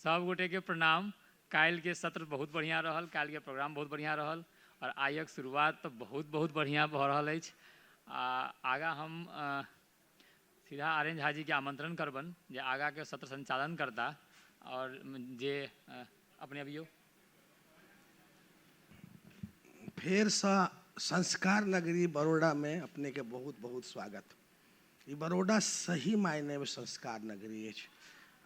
सब गोटे के प्रणाम। काल्हि के सत्र बहुत बढ़िया रहल, काल्हि के प्रोग्राम बहुत बढ़िया रहल और आइक शुरुआत तऽ बहुत बहुत बढ़िया भऽ रहल अछि। आ आगाँ हम सीधा आर एन झा जी के आमंत्रण करबनि जे आगाँ के सत्र संचालन करता और जे अपने अबियौ। फेरसँ संस्कार नगरी बड़ौदामे अपनेके बहुत बहुत स्वागत। ई बड़ौदा सही मायनेमे संस्कार नगरी अछि।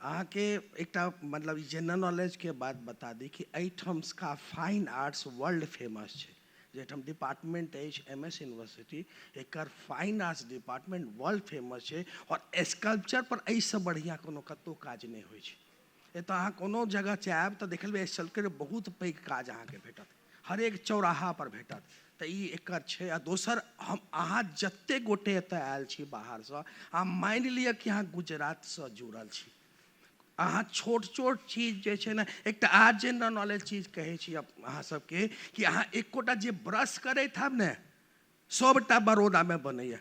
अहाँके एकटा मतलब जनरल नॉलेजके बात बता दी कि एहिठामका फाइन आर्ट्स वर्ल्ड फेमस छै। जाहिठाम डिपार्टमेंट अछि एम एस यूनिवर्सिटी, एकर fine arts department world famous छै और स्कल्पचर पर एहिसँ बढ़िआँ कोनो कतहु काज नहि होइ छै। एतऽ अहाँ कोनो जगह जायब तऽ देखबै स्कल्पचर बहुत पैघ काज अहाँके भेटत, हरेक चौराहा पर भेटत। तऽ ई एकर छै। आ दोसर हम अहाँ जतेक गोटे एतऽ आयल छी बाहरसँ, अहाँ मानि लिअ कि अहाँ गुजरातसँ जुड़ल छी, अहाँ छोट छोट चीज जे छै ने, एकटा आज जनरल नॉलेज चीज कहै छी अहाँ सबके कि अहाँ एकोटा जे ब्रश करैत हैब ने, सबटा बड़ौदामे बनैया।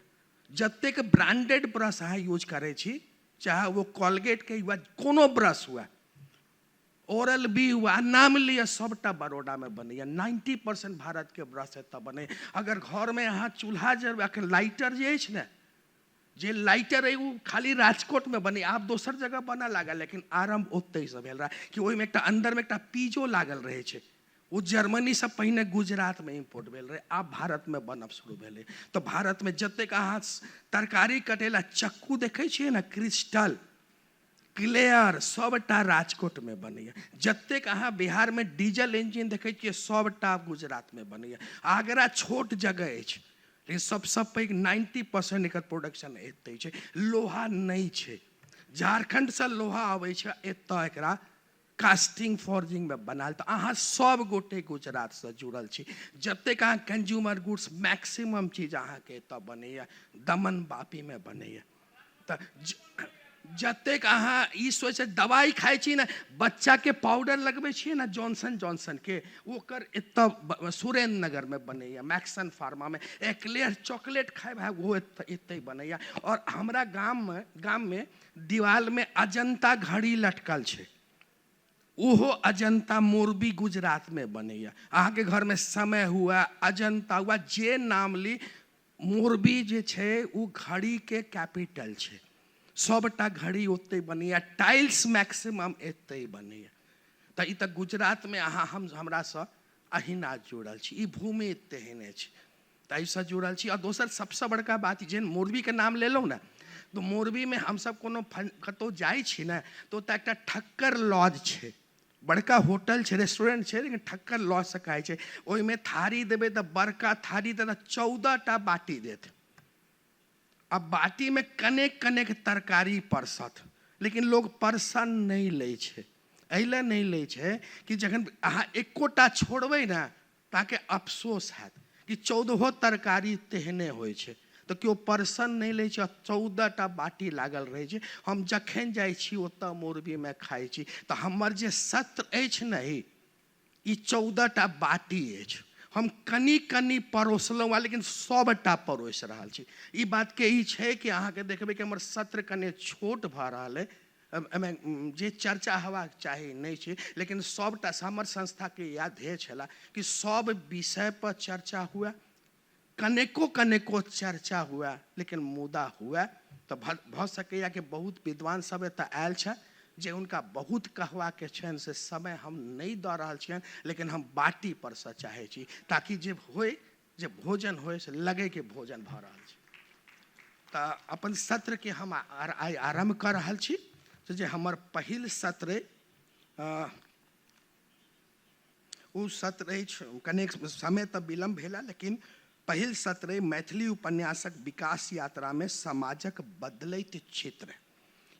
जतेक ब्रांडेड ब्रश अहाँ यूज करै छी, चाहे वो कोलगेटके हुए, कोनो ब्रश हुए, ओरल बी हुए, नाम लिअ, सबटा बड़ौदामे बनैया। 90% भारतके ब्रश एतऽ बनैया। अगर घरमे अहाँ चूल्हा जरबै, अखन लाइटर जे अछि ने, जे लाइटर अइ ओ खाली राजकोटमे बनै, आब दोसर जगह बनऽ लागल, लेकिन आरम्भ ओतहिसँ भेल रहए कि ओहिमे एकटा अन्दरमे एकटा पीजो लागल रहै छै, ओ जर्मनीसँ पहिने गुजरातमे इम्पोर्ट भेल रहै, आब भारतमे बनब शुरू भेलै। तऽ भारतमे जतेक अहाँ तरकारी कटैला चक्कू देखै छियै ने, क्रिस्टल क्लियर, सबटा राजकोटमे बनैया। जतेक अहाँ बिहारमे डीजल इंजन देखै छियै, सबटा गुजरातमे बनैया। आगरा छोट जगह अछि, लेकिन सबसँ पैघ 90% एकर प्रोडक्शन एतै छै। लोहा नहि छै, झारखण्डसँ लोहा अबै छै एतऽ, एकरा कास्टिंग फोर्जिंगमे बनायल। तऽ अहाँ सब गोटे गुजरातसँ जुड़ल छी। जतेक अहाँ कंज्यूमर गुड्स मैक्सिमम चीज अहाँके एतऽ बनैया, दमन वापीमे बनैया। तऽ जतेक अहाँ ई सोचै दवाइ खाइ छी ने, बच्चाके पाउडर लगबै छियै ने जॉनसन जॉनसनके, ओकर एतऽ सुरेन्द्र नगरमे बनैया, मैक्सन फार्मामे। एक्लेयर चॉकलेट खाइ भाय, ओहो एतै बनैया। और हमरा गाममे दीवालमे अजन्ता घड़ी लटकल छै, ओहो अजन्ता मोरबी गुजरातमे बनैया। अहाँके घरमे समय हुआ, अजन्ता हुआ, जे नाम ली, मोरबी जे छै ओ घड़ीके कैपिटल छै, सबटा घड़ी ओतहि बनैया। टाइल्स मैक्सिमम एतहि बनैया। तऽ ई तऽ गुजरातमे अहाँ हम हमरासँ अहिना जुड़ल छी, ई भूमि तेहने छै, ताहिसँ जुड़ल छी। आओर दोसर सबसँ बड़का बात, जेहन मोरबीके नाम लेलहुँ ने, तऽ मोरबीमे हमसब कोनो कतहु जाइ छी ने, तऽ ओतऽ एकटा ठक्कर लॉज छै, बड़का होटल छै, रेस्टोरेंट छै, लेकिन ठक्कर लॉज से कहै छै। ओहिमे थारी देबै तऽ बड़का थारी देत, 14टा बाटी देत। आ बाटीमे कनेक कनेक तरकारी परसत, लेकिन लोग परसन नहि लै छै। एहि लए नहि लै छै कि जखन अहाँ एकोटा छोड़बै ने, तऽ अहाँके अफसोस हैत कि 14 तरकारी तेहने होइ छै। तऽ केओ परसन नहि लै छै, 14टा बाटी लागल रहै छै। हम जखन जाइ छी ओतऽ मोरबीमे खाइ छी, तऽ हमर जे सत्र अछि ने, ई 14टा बाटी अछि। हम कनि कनि परोसलहुँ, लेकिन सबटा परोसि रहल छी। ई बातके ई छै कि अहाँके देखबै कि हमर सत्र कनि छोट भऽ रहल अइ, एहिमे जे चर्चा हेबाक चाही नहि छै, लेकिन सबटा हमर संस्थाके इएह ध्येय छलए कि सब विषयपर चर्चा हुए, कनेको कनेको चर्चा हुए, लेकिन मुदा हुए। तऽ भऽ सकैए कि बहुत विद्वान सब एतऽ आयल छथि जे हुनका बहुत कहबाके छनि, से समय हम नहि दऽ रहल छियनि, लेकिन हम बाटी परसऽ चाहै छी ताकि जे होइ, जे भोजन होइ, से लगै कि भोजन भऽ रहल छै। तऽ अपन सत्रके हम आइ आरम्भ कऽ रहल छी। जे हमर पहिल सत्र अइ, ओ सत्र अछि, कनेक समय तऽ विलम्ब भेल, लेकिन पहिल सत्र अइ मैथिली उपन्यासक विकास यात्रामे समाजक बदलैत चित्र।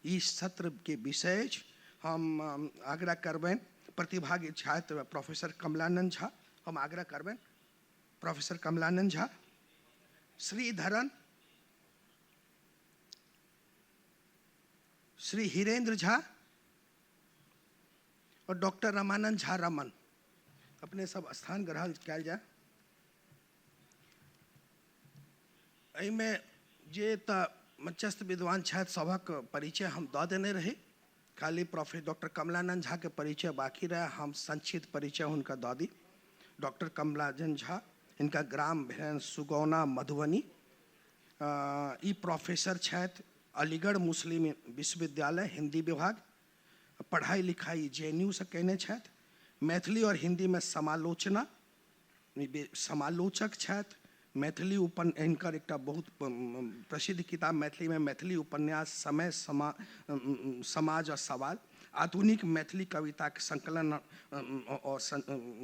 ई सत्रके विषय अछि। हम आग्रह करबनि प्रतिभागी छात्र प्रोफेसर कमलानंद झा, हम आग्रह करबनि प्रोफेसर कमलानंद झा, श्रीधरन, श्री हिरेंद्र झा और डॉक्टर रमानंद झा रमन, अपने सब स्थान ग्रहण कयल जाय। एहिमे जे तऽ मंचस्थ विद्वान छथि, सभक परिचय हम दऽ देने रही। खाली प्रोफेसर डॉक्टर कमलानंद झा के परिचय बाकी रहे, हम संक्षिप्त परिचय हुनका दऽ दी। डॉक्टर कमलानंद झा, हिनका ग्राम भेलनि सुगौना, मधुबनी। ई प्रोफेसर छथि अलीगढ़ मुस्लिम विश्वविद्यालय, हिंदी विभाग। पढ़ाई लिखाई JNU से कयने छथि। मैथिली और हिंदी में समालोचना समालोचक छथि। मैथिली उपन हिनकर एकटा बहुत प्रसिद्ध किताब मैथिलीमे मैथिली उपन्यास समय समाज और सवाल, आधुनिक मैथिली कविताके संकलन और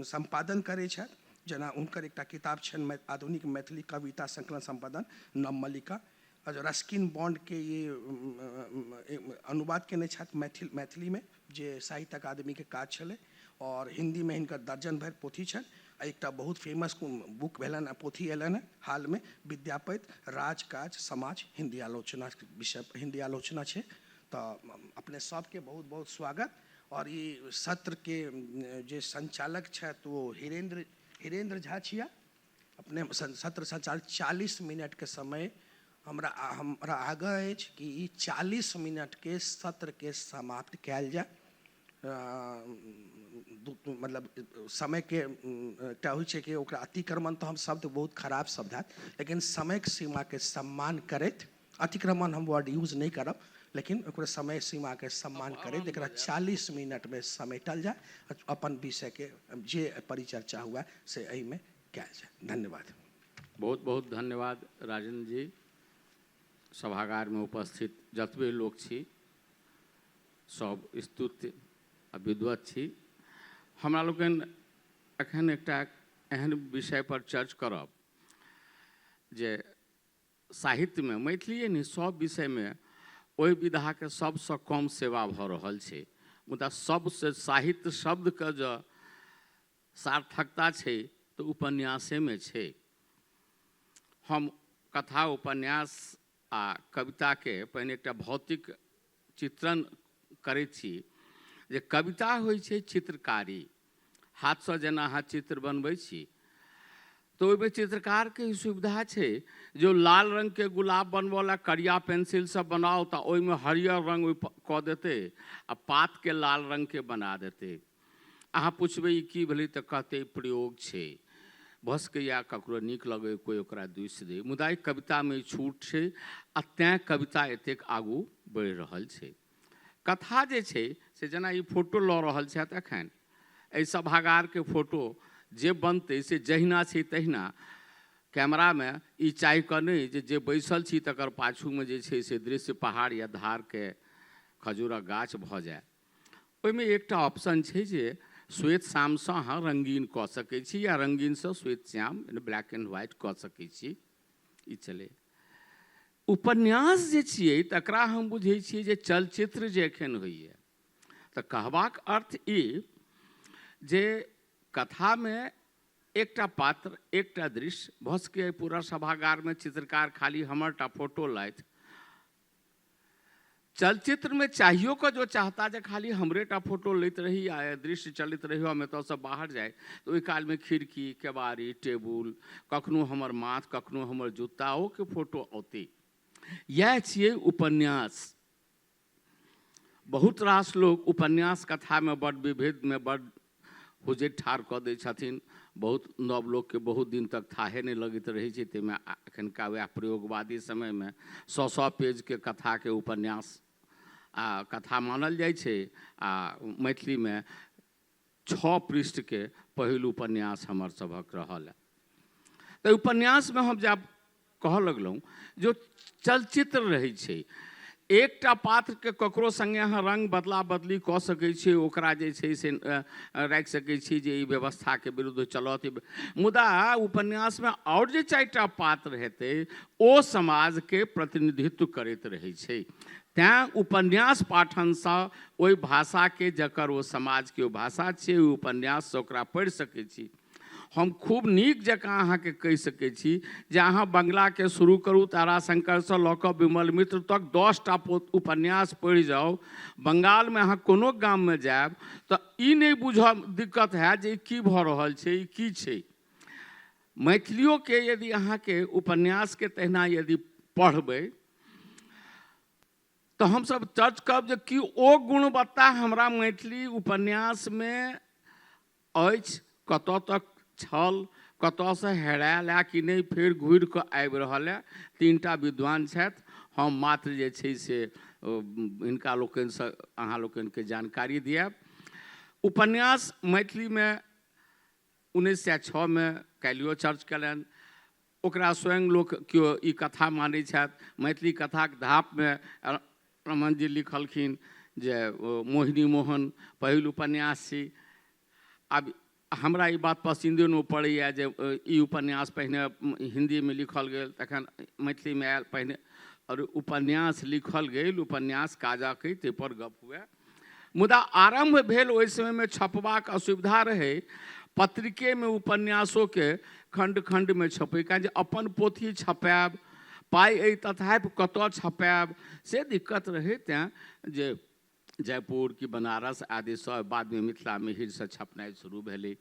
सम्पादन करै छथि। जेना हुनकर एकटा किताब छनि आधुनिक मैथिली कविता संकलन सम्पादन नवमल्लिका। रस्किन बॉन्डके ये अनुवाद केने छथि मैथिलीमे, जे साहित्य अकादमीके काज छलै। और हिन्दीमे हिनकर दर्जन भरि पोथी छनि। आ एकटा बहुत फेमस बुक भेलनि, पोथी अयलनि हँ हालमे, विद्यापति राजकाज समाज, हिन्दी आलोचना विषय, हिन्दी आलोचना छै। तऽ अपने सबके बहुत बहुत स्वागत। और ई सत्रके जे संचालक छथि ओ हिरेन्द्र झा छिया। अपने सत्र संचालक 40 मिनटके समय हमरा हमरा आग्रह अछि कि ई 40 मिनटके सत्रके समाप्त कयल जाय। मतलब समयके एकटा होइ छै कि ओकरा अतिक्रमण तऽ हम शब्द बहुत खराब शब्द हैत, लेकिन समयके सीमाके सम्मान करैत, अतिक्रमण हम वर्ड यूज नहि करब, लेकिन ओकरा समय सीमाके सम्मान करैत एकरा 40 मिनटमे समेटल जाय। अपन विषयके जे परिचर्चा हुए से एहिमे कयल जाय। धन्यवाद। बहुत बहुत धन्यवाद राजेंद्र जी। सभागारमे उपस्थित जतबे लोक छी सब स्तुत्य आ विद्वत छी। हमरा लोकनि एखन एकटा एहन विषय पर चर्च करब जे साहित्यमे मैथिलीए नहि सब विषयमे ओहि विधाके सबसँ कम सेवा भऽ रहल छै, मुदा सबसँ साहित्य शब्दके जँ सार्थकता छै तऽ उपन्यासेमे छै। हम कथा, उपन्यास आ कविताके पहिने एकटा भौतिक चित्रण करै छी जे कविता होइ छै चित्रकारी, हाथसँ जेना अहाँ चित्र बनबै छी तऽ ओहिमे चित्रकारके ई सुविधा छै जे ओ लाल रङ्गके गुलाब बनबऽ लए करिया पेंसिलसँ बनाउ तऽ ओहिमे हरियर रङ्ग ओहि कऽ देतै आ पातके लाल रङ्गके बना देतै। अहाँ पुछबै ई की भेलै तऽ कहतै प्रयोग छै, भऽ सकैए ककरो नीक लगै, कोइ ओकरा दूसि दै, मुदा ई कवितामे ई छूट छै आ तैँ कविता एतेक आगू बढ़ि रहल छै। कथा जे छै से जेना ई फोटो लऽ रहल छथि एखन, एहि सभागारके फोटो जे बनतै से जहिना छै तहिना कैमरामे ई चाहि कऽ नहि जे जे बैसल छी तकर पाछूमे जे छै से दृश्य पहाड़ या धारके खजूरक गाछ भऽ जाय। ओहिमे एकटा ऑप्शन छै जे श्वेत श्यामसँ अहाँ रङ्गीन कऽ सकै छी या रङ्गीनसँ श्वेत श्याम यानी ब्लैक एंड व्हाइट कऽ सकै छी। ई छलै उपन्यास जे छियै तकरा हम बुझै छियै जे चलचित्र जे एखन होइए, तऽ कहबाक अर्थ ई जे कथामे एकटा पात्र एकटा दृश्य भऽ सकैए पूरा सभागारमे चित्रकार खाली हमर टा फोटो लाथि। चलचित्रमे चाहियो कऽ जो चाहता जे खाली हमरे टा फोटो लैत रही आ दृश्य चलैत रही, हम एतऽसँ बाहर जाइ तऽ ओहि कालमे खिड़की, केबाड़ी, टेबुल, कखनो हमर माथ, कखनो हमर जूता, ओके फोटो औतै। इएह छियै उपन्यास। बहुत रास लोक उपन्यास कथामे बड्ड विभेदमे बड्ड हुजैत ठाढ़ कऽ दै छथिन। बहुत नव लोकके बहुत दिन तक थाहे नहि लगैत रहै छै, ताहिमे एखनका वएह प्रयोगवादी समयमे सए सए पेजके कथाके उपन्यास आ कथा मानल जाइ छै आ मैथिलीमे 6 पृष्ठके पहिल उपन्यास हमर सभक रहल। तऽ उपन्यासमे हम जब कहऽ लगलहुँ जो चलचित्र रहै छै, एकटा पात्रके ककरो सङ्गे अहाँ रङ्ग बदला बदली कऽ सकै छियै, ओकरा जे छै से राखि सकै छी जे ई व्यवस्थाके विरुद्ध चलत, मुदा उपन्यासमे आओर जे 4टा पात्र हेतै ओ समाजके प्रतिनिधित्व करैत रहै छै। तैँ उपन्यास पाठनसँ ओहि भाषाके जकर ओ समाजके ओ भाषा छियै, ओहि उपन्याससँ ओकरा पढ़ि सकै छी। हम खूब नीक जकाँ अहाँके कहि सकै छी जे अहाँ बंगलाके शुरू करू ताराशंकरसँ लऽ कऽ विमल मित्र तक 10टा उपन्यास पढ़ि जाउ। बंगालमे अहाँ कोनो गाममे जायब तऽ ई नहि बुझऽ दिक्कत हैत जे ई की भऽ रहल छै, ई की छै। मैथिलियोके यदि अहाँके उपन्यासके तहिना यदि पढ़बै तऽ हमसभ चर्च करब जे कि ओ गुणवत्ता हमरा मैथिली उपन्यासमे अछि, कतऽ तक छल, कतऽसँ हेरायल है कि नहि, फेर घुरि कऽ आबि रहल है। 3टा विद्वान छथि, हम मात्र जे छै से हिनका लोकनिसँ अहाँ लोकनिके जानकारी दियायब। उपन्यास मैथिलीमे 1906 मे काल्हियो चर्च कयलनि, ओकरा स्वयं लोक केओ ई कथा मानै छथि। मैथिली कथाक धापमे रमण जी लिखलखिन जे मोहिनी मोहन पहिल उपन्यास छी। आब हमरा ई बात पसिन्दो नहि पड़ैए जे ई उपन्यास पहिने हिन्दीमे लिखल गेल तखन मैथिलीमे आयल पहिने, आओर उपन्यास लिखल गेल, उपन्यास काजक अइ ताहिपर गप हुए। मुदा आरम्भ भेल ओहि समयमे छपबाक असुविधा रहै, पत्रिकेमे उपन्यासोके खण्ड खण्डमे छपै, कारण जे अपन पोथी छपायब, पाइ अइ तथापि कतऽ छपायब से दिक्कत रहै, तेँ जे जयपुर कि बनारस आदिसँ बादमे मिथिला मिहिरसँ छपनाइ शुरू भेलै।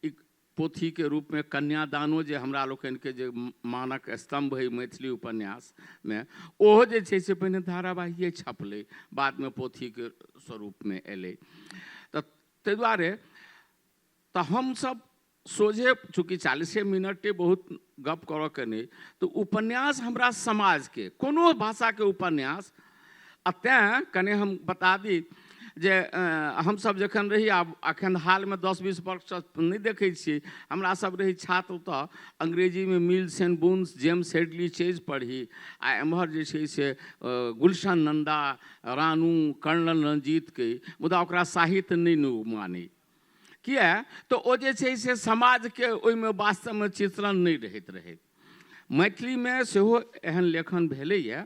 ई पोथीके रूपमे कन्यादानो जे हमरा लोकनिके जे मानक स्तम्भ हइ मैथिली उपन्यासमे, ओहो जे छै से पहिने धारावाहिए छपलै, बादमे पोथीके स्वरूपमे एलै। तऽ ताहि दुआरे तऽ हमसब सोझे, चूँकि 40 मिनटे बहुत गप करऽके नहि, तऽ उपन्यास हमरा समाजके कोनो भाषाके उपन्यास, आ तेँ कने हम बता दी जे हमसब जखन रही, आब एखन हालमे 10-20 वर्षसँ नहि देखै छियै, हमरा सब रही छात्र तऽ अंग्रेजीमे Mills and Boons, James Hadley Chase पढ़ी, आ एम्हर जे छै से गुलशन नंदा, रानू, कर्नल रंजीतके, मुदा ओकरा साहित्य नहि मानै, किया तऽ ओ जे छै से समाजके ओहिमे वास्तवमे चित्रण नहि रहैत रहै। मैथिलीमे सेहो एहन लेखन भेलैए।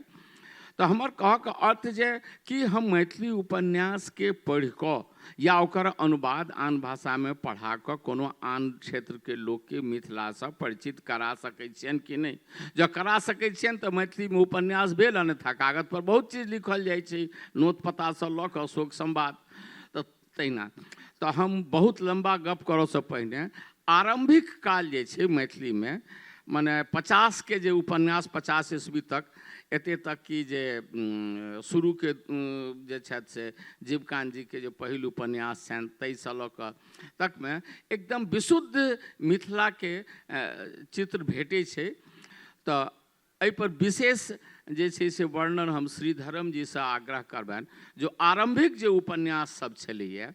तऽ हमर कहऽके अर्थ जे कि हम मैथिली उपन्यासके पढ़ि कऽ या ओकर अनुवाद आन भाषामे पढ़ा कऽ कोनो आन क्षेत्रके लोकके मिथिलासँ परिचित करा सकै छियनि कि नहि। जँ करा सकै छियनि तऽ मैथिलीमे उपन्यास भेल, अन्यथा कागजपर बहुत चीज लिखल जाइ छै, नोत पतासँ लऽ कऽ शोक संवाद। तऽ तहिना तऽ हम बहुत लम्बा गप करऽसँ पहिने आरम्भिक काल जे छै मैथिलीमे, मने 50 के जे उपन्यास 50 ईस्वी तक, एते तक कि जे शुरूके जे छथि से जीवकान्त जीके जे पहिल उपन्यास छनि ताहिसँ लऽ कऽ तकमे एकदम विशुद्ध मिथिलाके चित्र भेटै छै। तऽ एहिपर विशेष जे छै से वर्णन हम श्रीधरम जीसँ आग्रह करबनि, जो आरम्भिक जे उपन्यास सब छलैए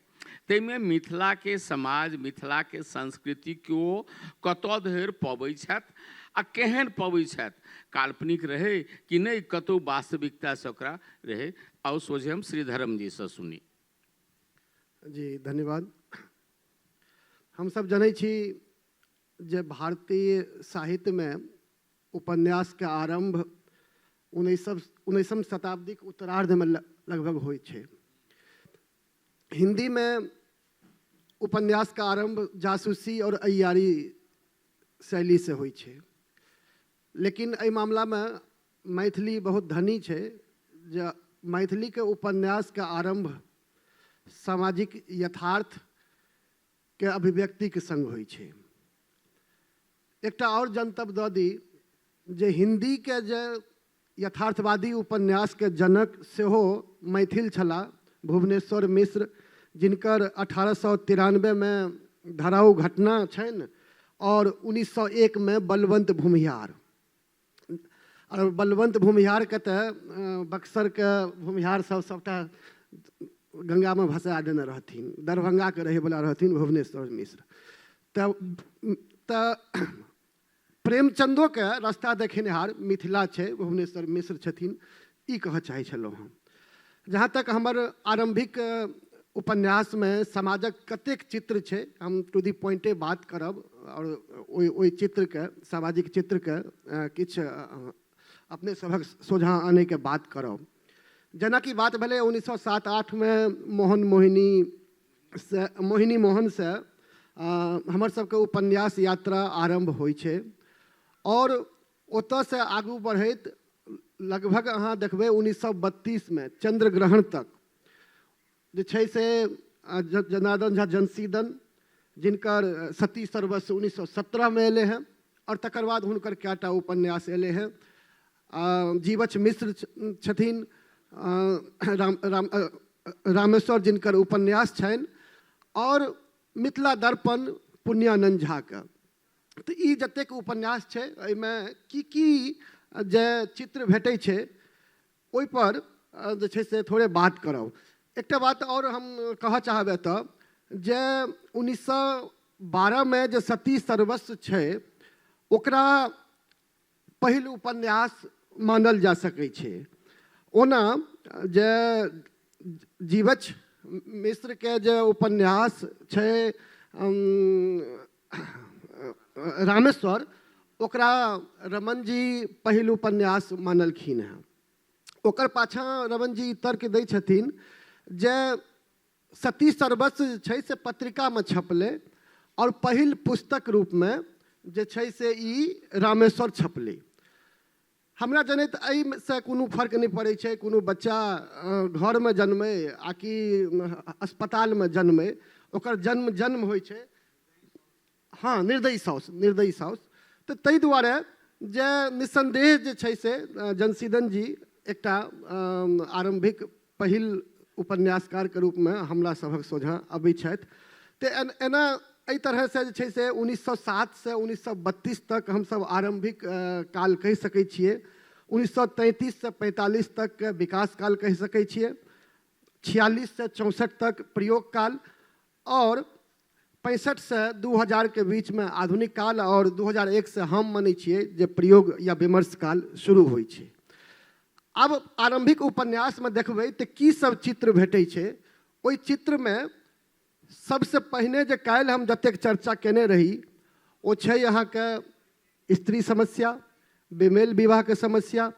ताहिमे मिथिलाके समाज, मिथिलाके संस्कृति केओ कतऽ धरि पबै छथि आ केहन पबै छथि, काल्पनिक रहै कि नहि, कतहु वास्तविकतासँ ओकरा रहै। आउ सोझे हम श्रीधरम जीसँ सुनी। जी धन्यवाद। हमसब जनै छी जे भारतीय साहित्यमे उपन्यासके आरम्भ 19वीं शताब्दीके उत्तरार्धमे लगभग होइ छै। हिन्दीमे उपन्यासके आरम्भ जासूसी और अय्यारी शैली से होइ छै, लेकिन एहि मामलामे मैथिली बहुत धनी छै जे मैथिलीके उपन्यासके आरम्भ सामाजिक यथार्थके अभिव्यक्तिके संग होइ छै। एकटा और जनतब दऽ दी जे हिन्दीके जे यथार्थवादी उपन्यासके जनक सेहो मैथिल छलाह, भुवनेश्वर मिश्र, जिनकर 1893 में धराउ घटना छनि और 1901 में बलवंत भूमिहार। और बलवंत भूमिहारके तऽ बक्सरके भूमिहार सब सबटा गंगामे भसा देने रहथिन, दरभंगाके रहैवला रहथिन भुवनेश्वर मिश्र। तऽ प्रेमचंदोके रास्ता देखेनिहार मिथिला छै, भुवनेश्वर मिश्र छथिन, ई कहऽ चाहै छलहुँ हम। जहाँ तक हमर आरम्भिक उपन्यासमे समाजक कतेक चित्र छै, हम टू the पॉइंटे बात करब और ओहि चित्रके, सामाजिक चित्रके किछु अपने सभक सोझाँ आनैके बात करब। जेनाकि बात भेलै 1907-8 में मोहन मोहिनी से, मोहिनी मोहन से हमर सबके उपन्यास यात्रा आरम्भ होइ छै और ओतऽसँ आगू बढ़ैत लगभग अहाँ देखबै 1932 में चंद्रग्रहण तक जे छै से जनार्दन झा जनसीदन, जिनकर सती सर्वस्व 1917 में एलै हँ और तकर बाद हुनकर कएटा उपन्यास एलै हँ। जीवछ मिश्र छथिन, राम राम रामेश्वर जिनकर उपन्यास छनि आओर मिथिला दर्पण पुण्यानन्द झाके। तऽ ई जतेक उपन्यास छै एहिमे की की जे चित्र भेटै छै ओहिपर जे छै से थोड़े बात करब। एकटा बात आओर हम कहऽ चाहब एतऽ जे 1912मे जे सती सर्वस्व छै ओकरा पहिल उपन्यास मानल जा सकै छै। ओना जे जीवछ मिश्रके जे उपन्यास छै रामेश्वर, ओकरा रमण जी पहिल उपन्यास मानलखिन हेँ। ओकर पाछाँ रमण जी तर्क दै छथिन जे सती सर्वस्व जे छै से पत्रिकामे छपलै आओर पहिल पुस्तक रूपमे जे छै से ई रामेश्वर छपलै। हमरा जनैत एहिसँ कोनो फर्क नहि पड़ै छै, कोनो बच्चा घरमे जन्मै आ कि अस्पतालमे जन्मै, ओकर जन्म जन्म होइ छै। हँ, निर्दयी साउस, निर्दयी साउस। तऽ ताहि दुआरे जे निस्सन्देह जे छै से जनसीदन जी एकटा आरम्भिक पहिल उपन्यासकारके रूपमे हमरा सभक सोझाँ अबै छथि। तऽ एना एहि तरहसँ जे छै से 1907 से 1932 तक हमसभ आरम्भिक काल कहि सकै छियै, 1933 से 45 तकके विकास काल कहि सकै छियै, 46 से 64 तक प्रयोग काल, आओर 65 से 2000 के बीचमे आधुनिक काल, आओर 2001 से हम मानै छियै जे प्रयोग या विमर्श काल शुरू होइ छै। आब आरम्भिक उपन्यासमे देखबै तऽ की सब चित्र भेटै छै। ओहि चित्रमे सबसँ पहिने जे काल्हि हम जतेक चर्चा केने रही ओ छै अहाँके स्त्री समस्या, बेमेल विवाहके समस्या,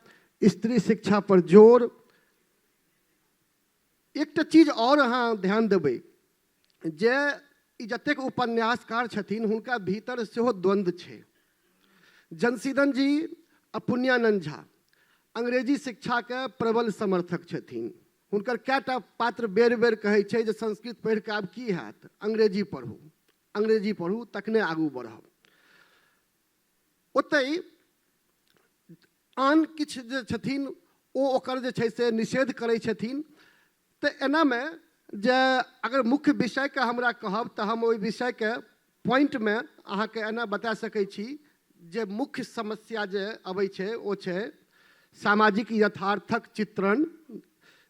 स्त्री शिक्षा पर जोर। एकटा चीज आओर अहाँ ध्यान देबै जे ई जतेक उपन्यासकार छथिन हुनका भीतर सेहो द्वन्द्व छै। जनसीदन जी आ पुण्यानन्द झा अंग्रेजी शिक्षाके प्रबल समर्थक छथिन। हुनकर कएटा पात्र बेर बेर कहै छै जे संस्कृत पढ़िकऽ आब की हैत, अंग्रेजी पढ़ू, अंग्रेजी पढ़ू तखने आगू बढ़ब। ओतहि आन किछु जे छथिन ओ ओकर जे छै से निषेध करै छथिन। तऽ एनामे जे अगर मुख्य विषयके हमरा कहब तऽ हम ओहि विषयके पॉइंटमे अहाँके एना बता सकै छी जे मुख्य समस्या जे अबै छै ओ छै सामाजिक यथार्थक चित्रण,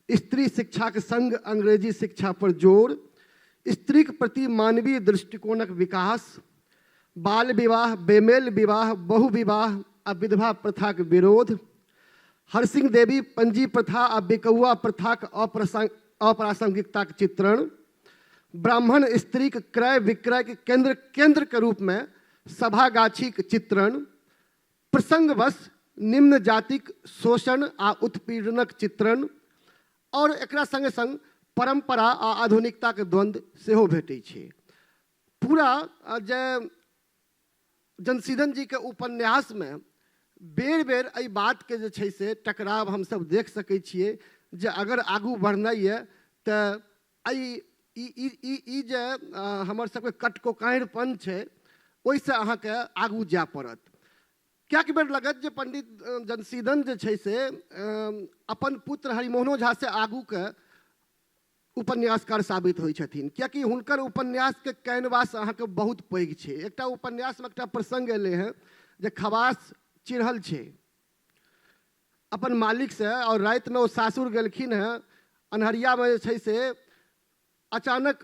स्त्री शिक्षाके संग अंग्रेजी शिक्षा पर जोर, स्त्रीके प्रति मानवीय दृष्टिकोणक विकास, बाल विवाह, बेमेल विवाह, बहुविवाह आ विधवा प्रथाक विरोध, हरसिंह देवी पंजी प्रथा आ बिकौआ प्रथाक अप्रासंगिकताक चित्रण, ब्राह्मण स्त्रीक क्रय विक्रय के केंद्र केंद्र के रूप में सभागाछीक चित्रण, प्रसंगवश निम्न जातिक शोषण आ उत्पीड़नक चित्रण, और एकरा संगे संग परंपरा आ आधुनिकता के द्वंद्व सेहो भेटै छै। पूरा जे जनसीदन जी के उपन्यास में बेर बेर एहि बात के जे छै से टकराव हमसब देख सकै छियै जे अगर आगू बढ़नाइ यऽ तऽ एहि ई ई ई ई जे हमर सबके कटकोकारिपन छै ओहिसँ अहाँके आगू जाय पड़त। कएक बेर लगत जे पंडित जनसीदन जे छै से अपन पुत्र हरिमोहनो झा से आगूके उपन्यासकार साबित होइ छथिन, कियाकि हुनकर उपन्यासके कैनवास अहाँके बहुत पैघ छै। एकटा उपन्यासमे एकटा प्रसङ्ग एलै हँ जे खवास चिढ़ल छै अपन मालिकसँ और रातिमे ओ सासुर गेलखिन हँ, अन्हरियामे जे छै से अचानक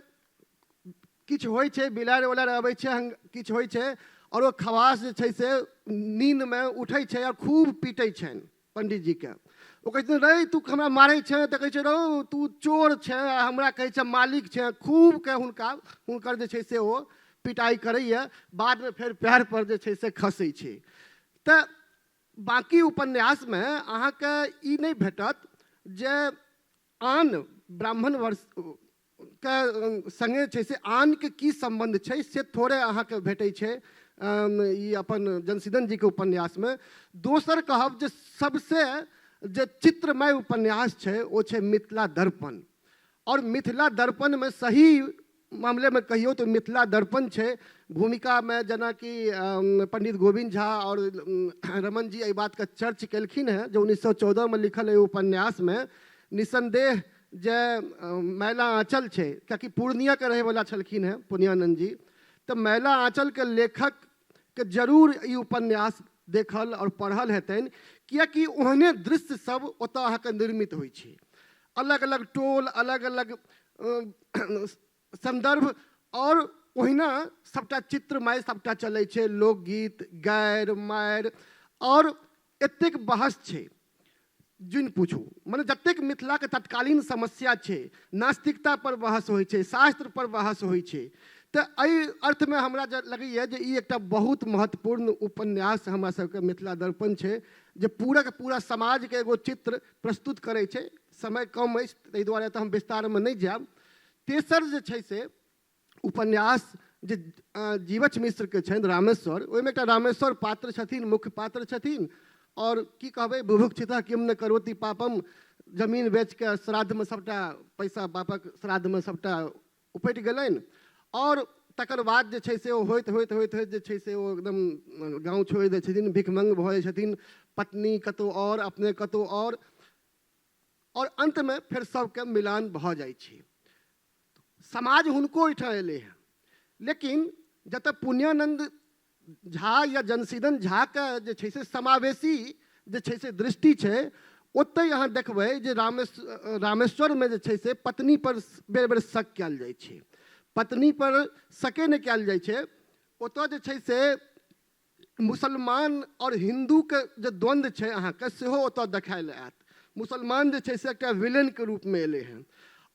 किछु होइ छै, बिलाड़ि उलाड़ि अबै छै, किछु होइ छै और ओ खवास जे छै से नींदमे उठै छै और खूब पीटै छनि पंडितजीके। ओ कहै छथिन रे तू हमरा मारै छेँ, तऽ कहै छै रौ तू चोर छेँ आ हमरा कहै छै मालिक छेँ। खूबके हुनकर जे छै से ओ पिटाइ करैए, बादमे फेर पैर पर जे छै से खसै छै। तऽ बाँकी उपन्यासमे अहाँके ई नहि भेटत जे आन ब्राह्मण वर्ष के सङ्गे छै से आनके की सम्बन्ध छै से थोड़े अहाँके भेटै छै ई अपन जनसीदन जीके उपन्यासमे। दोसर कहब जे सबसे जे चित्रमय उपन्यास छै ओ छै मिथिला दर्पण। और मिथिला दर्पणमे सही मामलेमे कहियौ तऽ मिथिला दर्पण छै भूमिकामे, जेनाकि पंडित गोविन्द झा और रमन जी एहि बातके चर्च केलखिन हेँ जे 1914 मे लिखल एहि उपन्यासमे निस्सन्देह जे मैला आँचल छै, कियाकि पूर्णियाके रहैवला छलखिन हेँ पुण्यानन्द जी, तऽ मैला आँचलके लेखकके जरूर ई उपन्यास देखल आओर पढ़ल हेतनि, कियाकि ओहने दृश्य सब ओतऽ अहाँके निर्मित होइ छै। अलग अलग टोल, अलग अलग सन्दर्भ, आओर ओहिना सबटा चित्रमय सबटा चलै छै, लोकगीत, गारि मारि, आओर एतेक बहस छै जुनि पूछू। मने जतेक मिथिलाके तत्कालीन समस्या छै, नास्तिकता पर बहस होइ छै, शास्त्र पर बहस होइ छै। तऽ एहि अर्थमे हमरा लगैए जे ई एकटा बहुत महत्वपूर्ण उपन्यास हमरा सबके मिथिला दर्पण छै, जे पूराके पूरा समाजके एगो चित्र प्रस्तुत करै छै। समय कम अछि ताहि दुआरे तऽ हम विस्तारमे नहि जायब। तेसर जे छै से उपन्यास जे जीवछ मिश्रके छनि रामेश्वर, ओहिमे एकटा रामेश्वर पात्र छथिन, मुख्य पात्र छथिन, आओर की कहबै, बुभुक्षितः किम न करोति पापम, जमीन बेचके श्राद्धमे सबटा पैसा बापक श्राद्धमे सबटा उपटि गेलनि, आओर तकर बाद जे छै से ओ होइत होइत होइत होइत जे छै से ओ एकदम गाँव छोड़ि दै छथिन, भिखमंग भऽ जाइ छथिन, पत्नी कतहु आओर, अपने कतहु आओर, आओर अन्तमे फेर सबके मिलान भऽ जाइ छै। समाज हुनको ओहिठाम एलै हँ, लेकिन जतऽ पुण्यानन्द झा या जनसीदन झाके जे छै से समावेशी जे छै से दृष्टि छै, ओतहि अहाँ देखबै जे रामेश्वरमे जे छै से पत्नी पर बेर बेर शक कयल जाइ छै, पत्नी पर शके नहि कयल जाइ छै। ओतऽ जे छै से मुसलमान आओर हिन्दूके जे द्वन्द्व छै अहाँके सेहो ओतऽ देखायल आयत। मुसलमान जे छै से एकटा विलेनके रूपमे एलै हँ,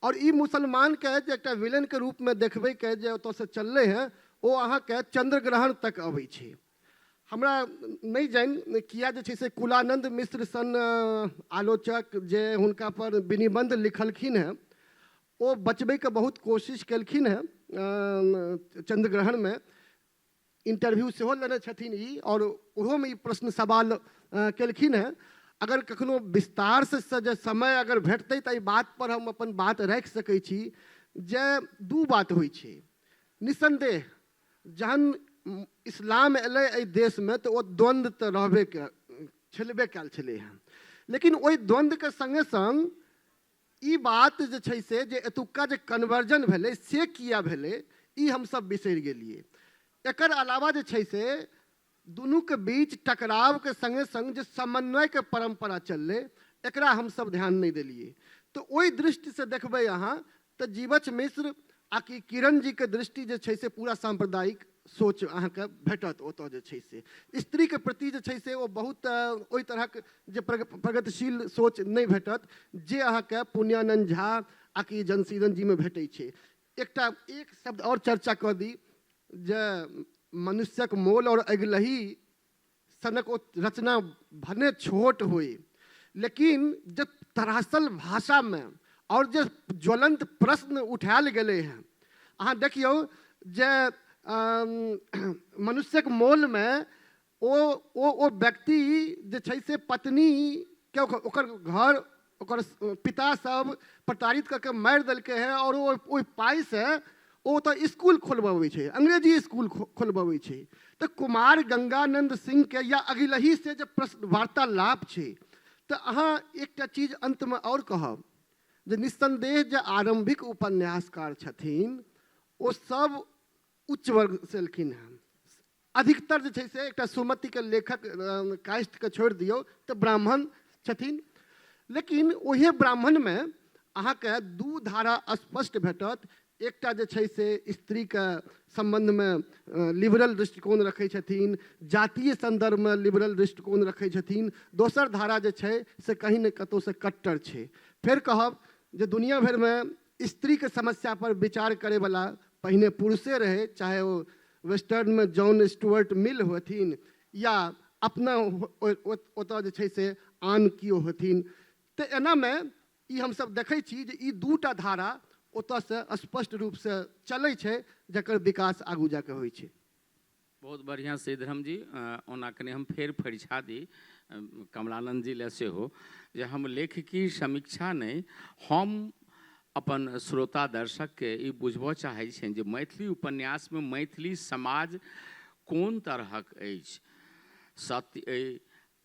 आओर ई मुसलमानके जे एकटा विलेनके रूपमे देखबैके जे ओतऽसँ चललै हँ, ओ अहाँके चन्द्रग्रहण तक अबै छै। हमरा नहि जानि किया जे छै से कुलानन्द मिश्र सन आलोचक जे हुनका पर विनिबन्ध लिखलखिन हँ, ओ बचबैके बहुत कोशिश केलखिन हँ। चन्द्रग्रहणमे इंटरव्यू सेहो लेने छथिन ई, आओर ओहोमे ई प्रश्न सवाल केलखिन हँ। अगर कखनो विस्तारसँ जे समय अगर भेटतै तऽ एहि बातपर हम अपन बात राखि सकै छी जे दू बात होइ छै। निस्सन्देह जहन इस्लाम एलै एहि देशमे तऽ ओ द्वन्द्व तऽ रहबे छलबे कयल छलै हँ, लेकिन ओहि द्वन्द्वके सङ्गे सङ्ग ई बात जे छै से जे एतुक्का जे कन्वर्जन भेलै से किया भेलै ई हमसब बिसरि गेलियै। एकर अलावा जे छै से दुनूके बीच टकरावके सङ्गे सङ्ग जे समन्वयके परम्परा चललै एकरा हमसब ध्यान नहि देलियै। तऽ ओहि दृष्टिसँ देखबै अहाँ तऽ जीवछ मिश्र आ कि किरण जीके दृष्टि जे छै से पूरा साम्प्रदायिक सोच अहाँके भेटत। ओतऽ जे छै से स्त्रीके प्रति जे छै से ओ बहुत ओहि तरहक जे प्रगतिशील सोच नहि भेटत जे अहाँके पुण्यानन्द झा आ कि जनसीदन जीमे भेटै छै। एकटा एक शब्द आओर चर्चा कऽ दी जे मनुष्यक मोल आओर अगिलही सनक ओ रचना भने छोट होइ, लेकिन जे तरासल भाषामे आओर जे ज्वलंत प्रश्न उठायल गेलै हँ, अहाँ देखियौ जे मनुष्यक मोलमे ओ ओ ओ व्यक्ति जे छै से पत्नीके ओकर घर ओकर पिता सब प्रताड़ित कऽ के मारि देलकै हँ, आओर ओ ओहि पाइसँ ओ ओतऽ इसकुल खोलबबै छै, अंग्रेजी इसकुल खोलबबै छै। तऽ कुमार गंगानंद सिंहके या अगिलही से जे प्रश्न वार्तालाप छै, तऽ अहाँ एकटा चीज अन्तमे आओर कहब जे निस्सन्देह जे आरम्भिक उपन्यासकार छथिन ओ सब उच्च वर्गसँ एलखिन हँ। अधिकतर जे छै से एकटा सुमतिके लेखक कायस्थके छोड़ि दियौ तऽ ब्राह्मण छथिन, लेकिन ओहे ब्राह्मणमे अहाँके दू धारा स्पष्ट भेटत। एकटा जे छै से स्त्रीके सम्बन्धमे लिबरल दृष्टिकोण रखै छथिन, जातीय सन्दर्भमे लिबरल दृष्टिकोण रखै छथिन। दोसर धारा जे छै से कहीं ने कतहुसँ कट्टर छै। फेर कहब जे दुनिया भरिमे स्त्रीके समस्या पर विचार करैवला पहिने पुरुषे रहै, चाहे ओ वेस्टर्नमे जॉन स्टुअर्ट मिल होथिन या अपना ओतऽ जे छै से आन केओ होथिन। तऽ एनामे ई हमसब देखै छी जे ई दूटा धारा ओतऽसँ स्पष्ट रूपसँ चलै छै, जकर विकास आगू जाकऽ होइ छै। बहुत बढ़िआँ श्रीधरम जी। ओना कनि हम फेर फरिछा दी कमलानंद जी लए सेहो जे हम लेखकी समीक्षा नहि, हम अपन श्रोता दर्शकके ई बुझबऽ चाहै छियनि जे मैथिली उपन्यासमे मैथिली समाज कोन तरहक अछि, सत्य अइ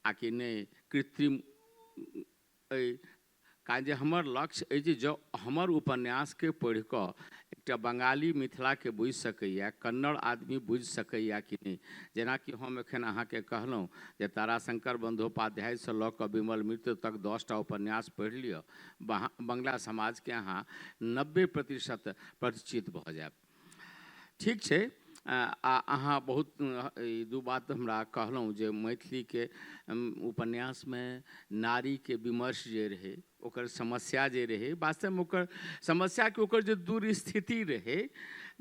आ कि नहि, कृत्रिम अइ। कारण जे हमर लक्ष्य अछि जे जँ हमर उपन्यासके पढ़ि कऽ एकटा बंगाली मिथिलाके बुझि सकैए, कन्नड़ आदमी बुझि सकैए कि नहि। जेनाकि हम एखन अहाँके कहलहुँ जे ताराशंकर बंदोपाध्यायसँ लऽ कऽ विमल मित्र तक 10टा उपन्यास पढ़ि लिअ, बंगला समाजके अहाँ 90% परिचित भऽ जायब। ठीक छै। आ अहाँ बहुत ई दू बात हमरा कहलहुँ जे मैथिलीके उपन्यासमे नारीके विमर्श जे रहै, ओकर समस्या जे रहै, वास्तवमे ओकर समस्याके ओकर जे दुर्स्थिति रहै,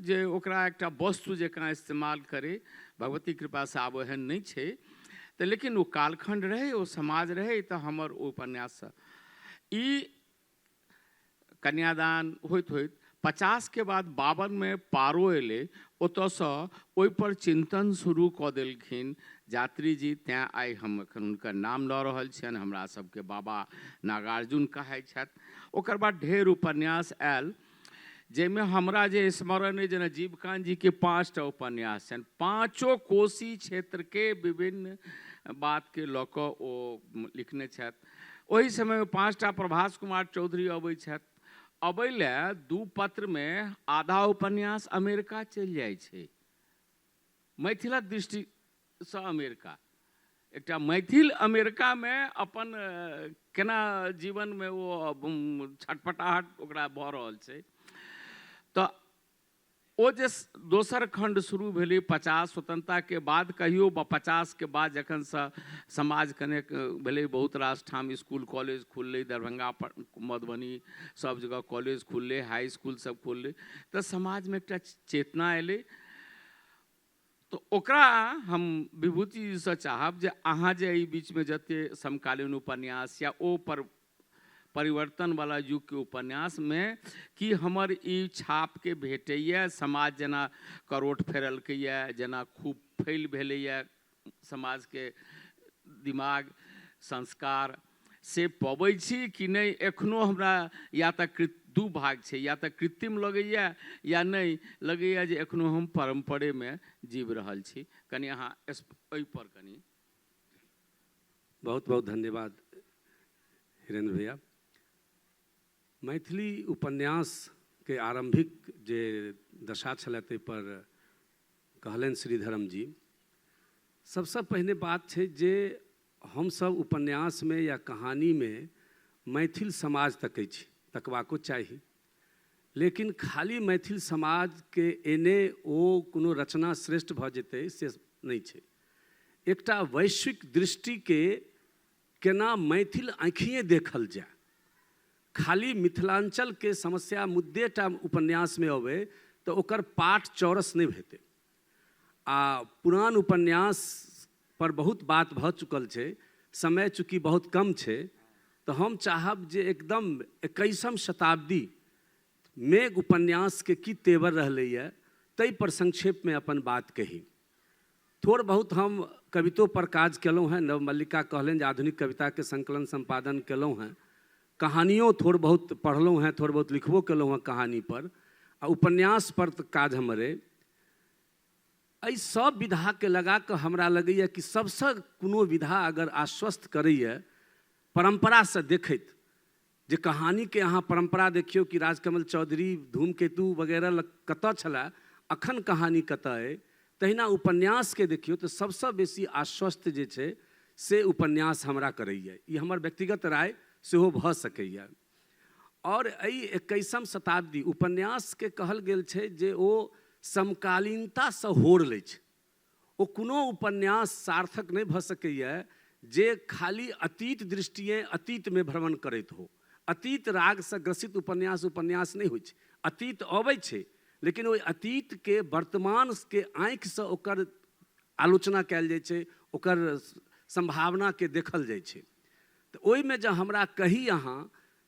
जे ओकरा एकटा वस्तु जकाँ इस्तेमाल करै, भगवती कृपासँ आब एहन नहि छै, तऽ लेकिन ओ कालखण्ड रहै, ओ समाज रहै, तऽ हमर ओ उपन्याससँ ई कन्यादान होइत होइत 50के बाद 52मे पारो एलै, ओतऽसँ ओहिपर चिन्तन शुरू कऽ देलखिन यात्रीजी। तैँ आइ हम एखन हुनकर नाम लऽ रहल छियनि, हमरा सबके बाबा नागार्जुन कहै छथि। ओकर बाद ढेर उपन्यास आयल, जाहिमे हमरा जे स्मरण अइ, जेना जीवकान्त जीके 5टा उपन्यास छनि, 5 कोसी क्षेत्रके विभिन्न बातके लऽ कऽ ओ लिखने छथि। ओहि समयमे 5टा प्रभास कुमार चौधरी अबै छथि। अबै लए 2 पत्रमे आधा उपन्यास अमेरिका चलि जाइ छै, मैथिलक दृष्टिसँ अमेरिका, एकटा मैथिल अमेरिकामे अपन केना जीवनमे ओ छटपटाहट ओकरा भऽ रहल छै। तऽ ओ जे दोसर खण्ड शुरू भेलै 50 स्वतंत्रताके बाद, कहियो 50के बाद जखनसँ समाज कनेक भेलै, बहुत रास ठाम स्कूल कॉलेज खुललै, दरभंगा मधुबनी सब जगह कॉलेज खुललै, हाई स्कूल सब खुललै, तऽ समाजमे एकटा चेतना एलै। तऽ ओकरा हम विभूतिजीसँ चाहब जे अहाँ जे एहि बीचमे जते समकालीन उपन्यास या ओ पर परिवर्तनवला युगके उपन्यासमे कि हमर ई छापके भेटैए, समाज जेना करोट फेरलकैए, जेना खूब फैल भेलैए समाजके दिमाग संस्कार, से पबै छी कि नहि? एखनो हमरा या तऽ दू भाग छै, या तऽ कृत्रिम लगैए या नहि लगैए जे एखनो हम परम्परेमे जीव रहल छी। कनि अहाँ एहिपर कनि। बहुत बहुत धन्यवाद हिरेन्द्र भैया। मैथिली उपन्यासके आरम्भिक जे दशा छलै ताहिपर कहलनि श्रीधरम जी। सबसँ पहिने बात छै जे हमसब उपन्यासमे या कहानीमे मैथिल समाज तकै छी, तकबाको चाही, लेकिन खाली मैथिल समाजके एने ओ कोनो रचना श्रेष्ठ भऽ जेतै से नहि छै। एकटा वैश्विक दृष्टिके केना मैथिल आँखिए देखल जाय, खाली मिथिलाञ्चलके समस्या मुद्देटा उपन्यासमे अबै तऽ ओकर पाठ चौरस नहि हेतै। आ पुरान उपन्यास पर बहुत बात भऽ चुकल छै, समय चूँकि बहुत कम छै, तऽ हम चाहब जे एकदम 21म शताब्दीमे उपन्यासके की तेवर रहलैए ताहिपर संक्षेपमे अपन बात कही। थोड़ बहुत हम कवितो पर काज केलहुँ हेँ, नवमल्लिका कहलनि जे आधुनिक कविताके संकलन सम्पादन केलहुँ हेँ, कहानियो थोड़ बहुत पढ़लहुँ हेँ, थोड़ बहुत लिखबो केलहुँ हेँ कहानी पर, आ उपन्यास पर तऽ काज हमर अइ। एहि सब विधाके लगा कऽ हमरा लगैए कि सबसँ कोनो विधा अगर आश्वस्त करैए परम्परासँ देखैत, जे कहानीके अहाँ परम्परा देखियौ कि राजकमल चौधरी धूमकेतु वगैरह कतऽ छलए, अखन कहानी कतऽ अइ, तहिना उपन्यासके देखियौ तऽ सबसँ बेसी आश्वस्त जे छै से उपन्यास हमरा करैए। ई हमर व्यक्तिगत राय सेहो भऽ सकैए। आओर एहि 21म शताब्दी उपन्यासके कहल गेल छै जे ओ समकालीनतासँ होड़ लै छै। ओ कोनो उपन्यास सार्थक नहि भऽ सकैए जे खाली अतीत दृष्टिए अतीतमे भ्रमण करैत हो। अतीत रागसँ ग्रसित उपन्यास उपन्यास नहि होइ छै। अतीत अबै छै लेकिन ओहि अतीतके वर्तमानके आँखिसँ ओकर आलोचना कयल जाइ छै, ओकर सम्भावनाके देखल जाइ छै। तऽ ओहिमे जँ हमरा कही अहाँ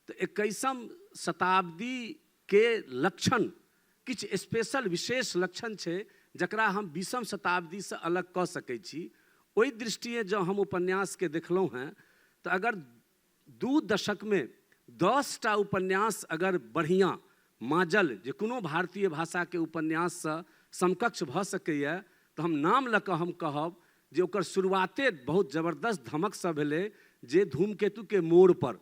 तऽ 21म शताब्दीके लक्षण किछु स्पेशल विशेष लक्षण छै जकरा हम 20म शताब्दीसँ अलग कऽ सकै छी। ओहि दृष्टिए जँ हम उपन्यासके देखलहुँ हेँ तऽ अगर 2 दशकमे 10टा उपन्यास अगर बढ़िआँ माजल जे कोनो भारतीय भाषाके उपन्याससँ समकक्ष भऽ सकैए तऽ हम नाम लऽ कऽ हम कहब जे ओकर शुरुआते बहुत जबरदस्त धमकसँ भेलै जे धूमकेतुके मोड़ पर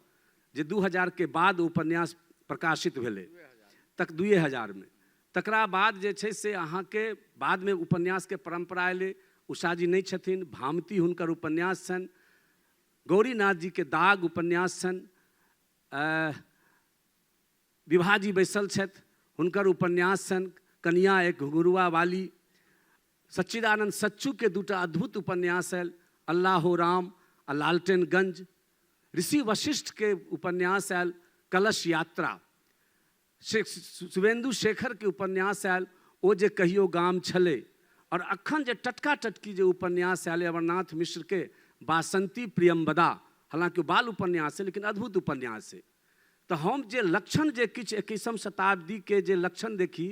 जे 2000 के बाद उपन्यास प्रकाशित भेलै, तक 2000 मे। तकरा बाद जे छै से अहाँके बादमे उपन्यासके परम्परा एलै। उषाजी नहि छथिन, भामती हुनकर उपन्यास छनि, गौरीनाथ जीके दाग उपन्यास छनि, विभाजी बैसल छथि, हुनकर उपन्यास छनि कनिया एक घुंघरुआ वाली। सच्चिदानंद सच्चूके दूटा अद्भुत उपन्यास आयल, अल्लाह हो राम आ लालटेनगंज। ऋषि वशिष्ठके उपन्यास आयल कलश यात्रा। शुभेन्दु शेखरके उपन्यास आयल ओ जे कहियो गाम छलै। और अखन जे टटका टटकी जे उपन्यास आयल अमरनाथ मिश्रके बासंती प्रियंवदा, हालांकि बाल उपन्यास है लेकिन अद्भुत उपन्यास है। तऽ हम जे लक्षण जे किछु 21म शताब्दीके जे लक्षण देखी,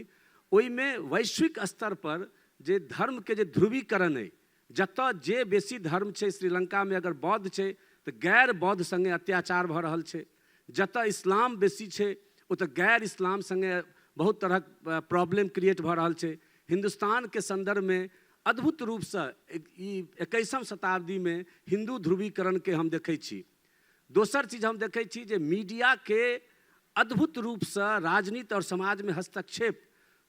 ओहिमे वैश्विक स्तर पर जे धर्मके जे ध्रुवीकरण अइ, जतऽ जे बेसी धर्म छै, श्रीलंकामे अगर बौद्ध छै तऽ गैर बौद्ध सङ्गे अत्याचार भऽ रहल छै, जतऽ इस्लाम बेसी छै ओतऽ गैर इस्लाम सङ्गे बहुत तरहक प्रॉब्लम क्रिएट भऽ रहल छै। हिन्दुस्तानके सन्दर्भमे अद्भुत रूपसँ ई 21म शताब्दीमे हिन्दू ध्रुवीकरणके हम देखै छी। दोसर चीज हम देखै छी जे मीडियाके अद्भुत रूपसँ राजनीति आओर समाजमे हस्तक्षेप,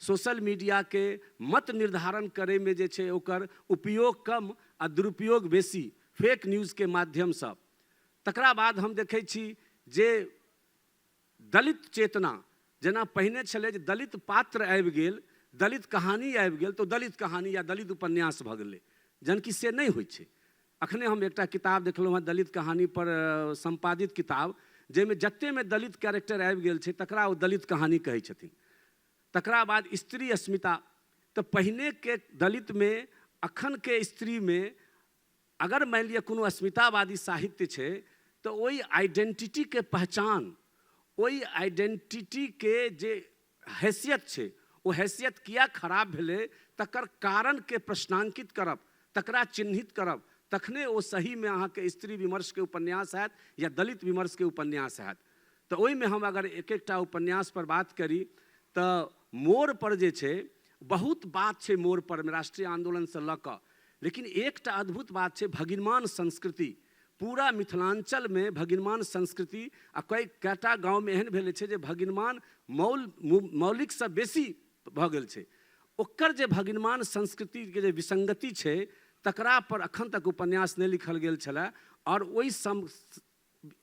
सोशल मीडियाके मत निर्धारण करैमे जे छै ओकर उपयोग कम आ दुरुपयोग बेसी फेक न्यूजके माध्यमसँ। तकरा बाद हम देखै छी जे दलित चेतना, जेना पहिने छलै जे दलित पात्र आबि गेल, दलित कहानी आबि गेल तऽ दलित कहानी या दलित उपन्यास भऽ गेलै, जहन कि से नहि होइ छै। अखने हम एकटा किताब देखलहुँ हँ दलित कहानी पर सम्पादित किताब, जाहिमे जतेमे दलित कैरेक्टर आबि गेल छै तकरा ओ दलित कहानी कहै छथिन। तकरा बाद स्त्री अस्मिता, तऽ पहिनेके दलितमे अखनके स्त्रीमे अगर मानि लिअ कोनो अस्मितावादी साहित्य छै तऽ ओहि आइडेंटिटीके पहचान, ओहि आइडेंटिटीके जे हैसियत छै ओ हैसियत किया खराब भेलै तकर कारणके प्रश्नांकित करब, तकरा चिन्हित करब, तखने ओ सहीमे अहाँके स्त्री विमर्शके उपन्यास हैत या दलित विमर्शके उपन्यास हैत। तऽ ओहिमे हम अगर एक एकटा उपन्यास पर बात करी तऽ मोड़ पर जे छै बहुत बात छै, मोड़ पर राष्ट्रीय आन्दोलनसँ लऽ कऽ, लेकिन एकटा अद्भुत बात छै भगिनमान संस्कृति। पूरा मिथिलाञ्चलमे भगिनमान संस्कृति आ कएटा गाँवमे एहन भेल छै जे भगिनमान मौलिकसँ बेसी भऽ गेल छै। ओकर जे भगिनमान संस्कृतिके जे विसंगति छै तकरा पर अखन तक उपन्यास नहि लिखल गेल छलै। आओर ओहि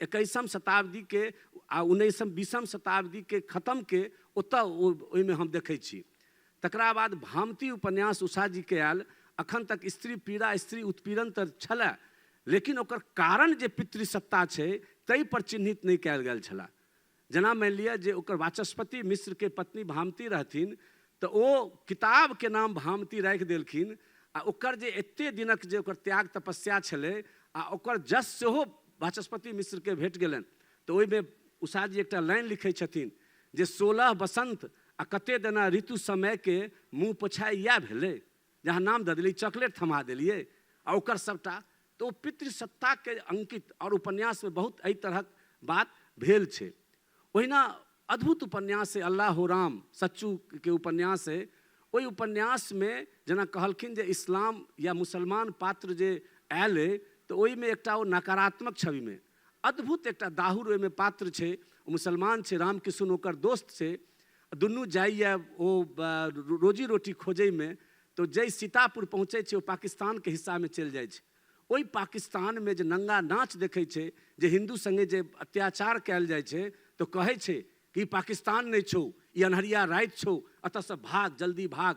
21म शताब्दीके आ 19म 20म शताब्दीके खतमके ओतऽ ओहिमे हम देखै छी। तकरा बाद भामती उपन्यास उषा जीके आयल। अखन तक स्त्री पीड़ा, स्त्री उत्पीड़न तऽ छलै, लेकिन ओकर कारण जे पितृसत्ता छै ताहि पर चिन्हित नहि कयल गेल छलै। जेना मानि लिअ जे ओकर वाचस्पति मिश्रके पत्नी भामती रहथिन तऽ ओ किताबके नाम भामती राखि देलखिन आ ओकर जे एते दिनक जे ओकर त्याग तपस्या छलै आ ओकर जस सेहो वाचस्पति मिश्रके भेट गेलनि। तऽ ओहिमे उषाजी एकटा लाइन लिखै छथिन जे 16 बसंत आ कते दिना ऋतु समयके मुँह पोछाइ इएह भेलै, जहाँ नाम दऽ देलियै, चॉकलेट थमा देलियै आ ओकर सबटा। तऽ ओ पितृसत्ताके अंकित आओर उपन्यासमे बहुत एहि तरहक बात भेल छै। ओहिना अद्भुत उपन्यास है अल्लाह हो राम, सच्चूके उपन्यास है। ओहि उपन्यासमे जेना कहलखिन जे इस्लाम या मुसलमान पात्र जे आयल अइ तऽ ओहिमे एकटा ओ नकारात्मक छविमे अद्भुत एकटा दाहुर ओहिमे पात्र छै, ओ मुसलमान छै, रामकिशुन ओकर दोस्त छै, दुनू जाइए ओ रोजी रोटी खोजैमे। तऽ जै सीतापुर पहुँचै छै ओ पाकिस्तानके हिस्सामे चलि जाइ छै। ओहि पाकिस्तानमे जे नंगा नाच देखै छै, जे हिन्दू सङ्गे जे अत्याचार कयल जाइ छै, तऽ कहै छै कि ई पाकिस्तान नहि छौ, ई अन्हरिया राति छौ, एतऽसँ भाग, जल्दी भाग।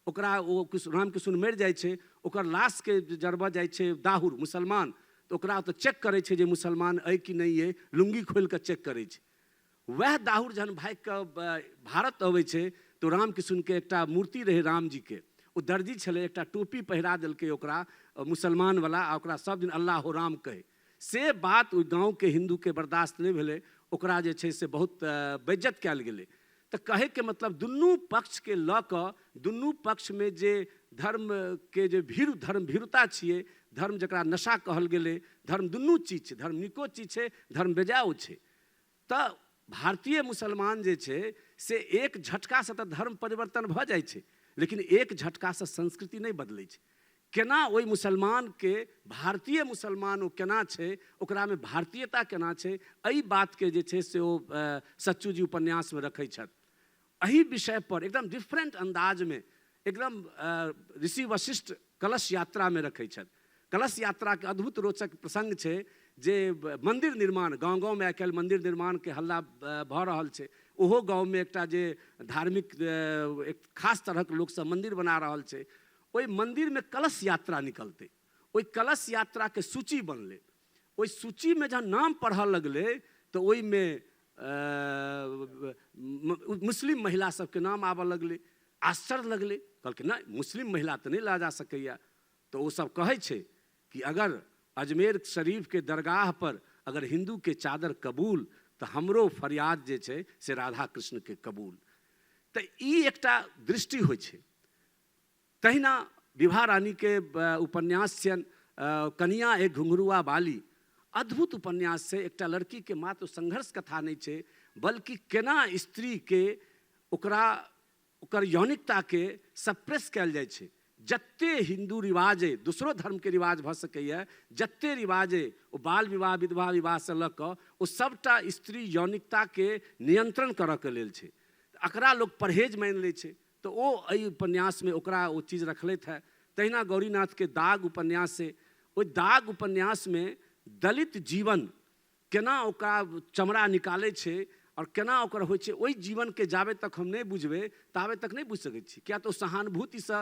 ओकरा ओ रामकिशुन मरि जाइ छै, ओकर लाशके जरबऽ जाइ छै दाहुर मुसलमान, तऽ ओकरा ओतऽ चेक करै छै जे मुसलमान अइ कि नहि अइ, लुङ्गी खोलि कऽ चेक करै छै। वएह दाहुर जहन भागि कऽ भारत अबै छै तऽ रामकिशुनके एकटा मूर्ति रहै रामजीके, ओ दर्जी छलै, एकटा टोपी पहिरा देलकै ओकरा मुसलमानवला आ ओकरा सब दिन अल्लाह हो राम कहै। से बात ओहि गाँवके हिन्दूके बर्दाश्त नहि भेलै, ओकरा जे छै से बहुत बेइज्जत कयल गेलै। तऽ कहैके मतलब दुनू पक्षके लऽ कऽ दुनू पक्षमे जे धर्मके जे भीरु धर्म भीरुता छियै, धर्म जकरा नशा कहल गेलै, धर्म दुनू चीज छै, धर्म नीको चीज छै, धर्म बेजाओ छै। तऽ भारतीय मुसलमान जे छै से एक झटकासँ तऽ धर्म परिवर्तन भऽ जाइ छै, लेकिन एक झटकासँ संस्कृति नहि बदलै छै। केना ओहि मुसलमानके, भारतीय मुसलमान ओ केना छै, ओकरामे भारतीयता केना छै, एहि बातके जे छै से ओ सच्चू जी उपन्यासमे रखै छथि। एहि विषय पर एकदम डिफरेंट अन्दाजमे एकदम ऋषि वशिष्ठ कलश यात्रामे रखै छथि। कलश यात्राके अद्भुत रोचक प्रसङ्ग छै जे मन्दिर निर्माण गाँव गाँवमे आइकाल्हि मन्दिर निर्माणके हल्ला भऽ रहल छै, ओहो गाँवमे एकटा जे धार्मिक एक खास तरहक लोकसब मन्दिर बना रहल छै, ओहि मन्दिरमे कलश यात्रा निकलतै, ओहि कलश यात्राके सूची बनलै, ओहि सूचीमे जहन नाम पढ़ऽ लगलै तऽ ओहिमे मुस्लिम महिला सबके नाम आबऽ लगलै। आश्चर्य लगलै, कहलकै नहि मुस्लिम महिला तऽ नहि लऽ जा सकैए। तऽ ओ सब कहै छै कि अगर अजमेर शरीफके दरगाह पर अगर हिन्दूके चादर कबूल तऽ हमरो फरियाद जे छै से राधा कृष्णके कबूल। तऽ ई एकटा दृष्टि होइ छै। तहिना विभा रानीके उपन्यास छियनि कनिया एक घुंघरुआ बाली, अद्भुत उपन्यास छै। एकटा लड़कीके मात्र संघर्ष कथा नहि छै, बल्कि केना स्त्रीके ओकरा ओकर यौनिकताके सप्रेस कयल जाइ छै। जते हिन्दू रिवाज अइ, दोसरो धर्मके रिवाज भऽ सकैए, जते रिवाज अइ ओ बाल विवाह विधवा विवाहसँ लऽ कऽ ओ सबटा स्त्री यौनिकताके नियंत्रण करऽके लेल छै। एकरा लोक परहेज मानि लै छै, तऽ ओ एहि उपन्यासमे ओकरा ओ चीज रखलथि हेँ। तहिना गौरीनाथके दाग उपन्यास छै, ओहि दाग उपन्यासमे दलित जीवन केना ओकरा चमड़ा निकालै छै आओर केना ओकर होइ छै, ओहि जीवनके जाबे तक हम नहि बुझबै ताबे तक नहि बुझि सकै छी। किया तऽ ओ सहानुभूतिसँ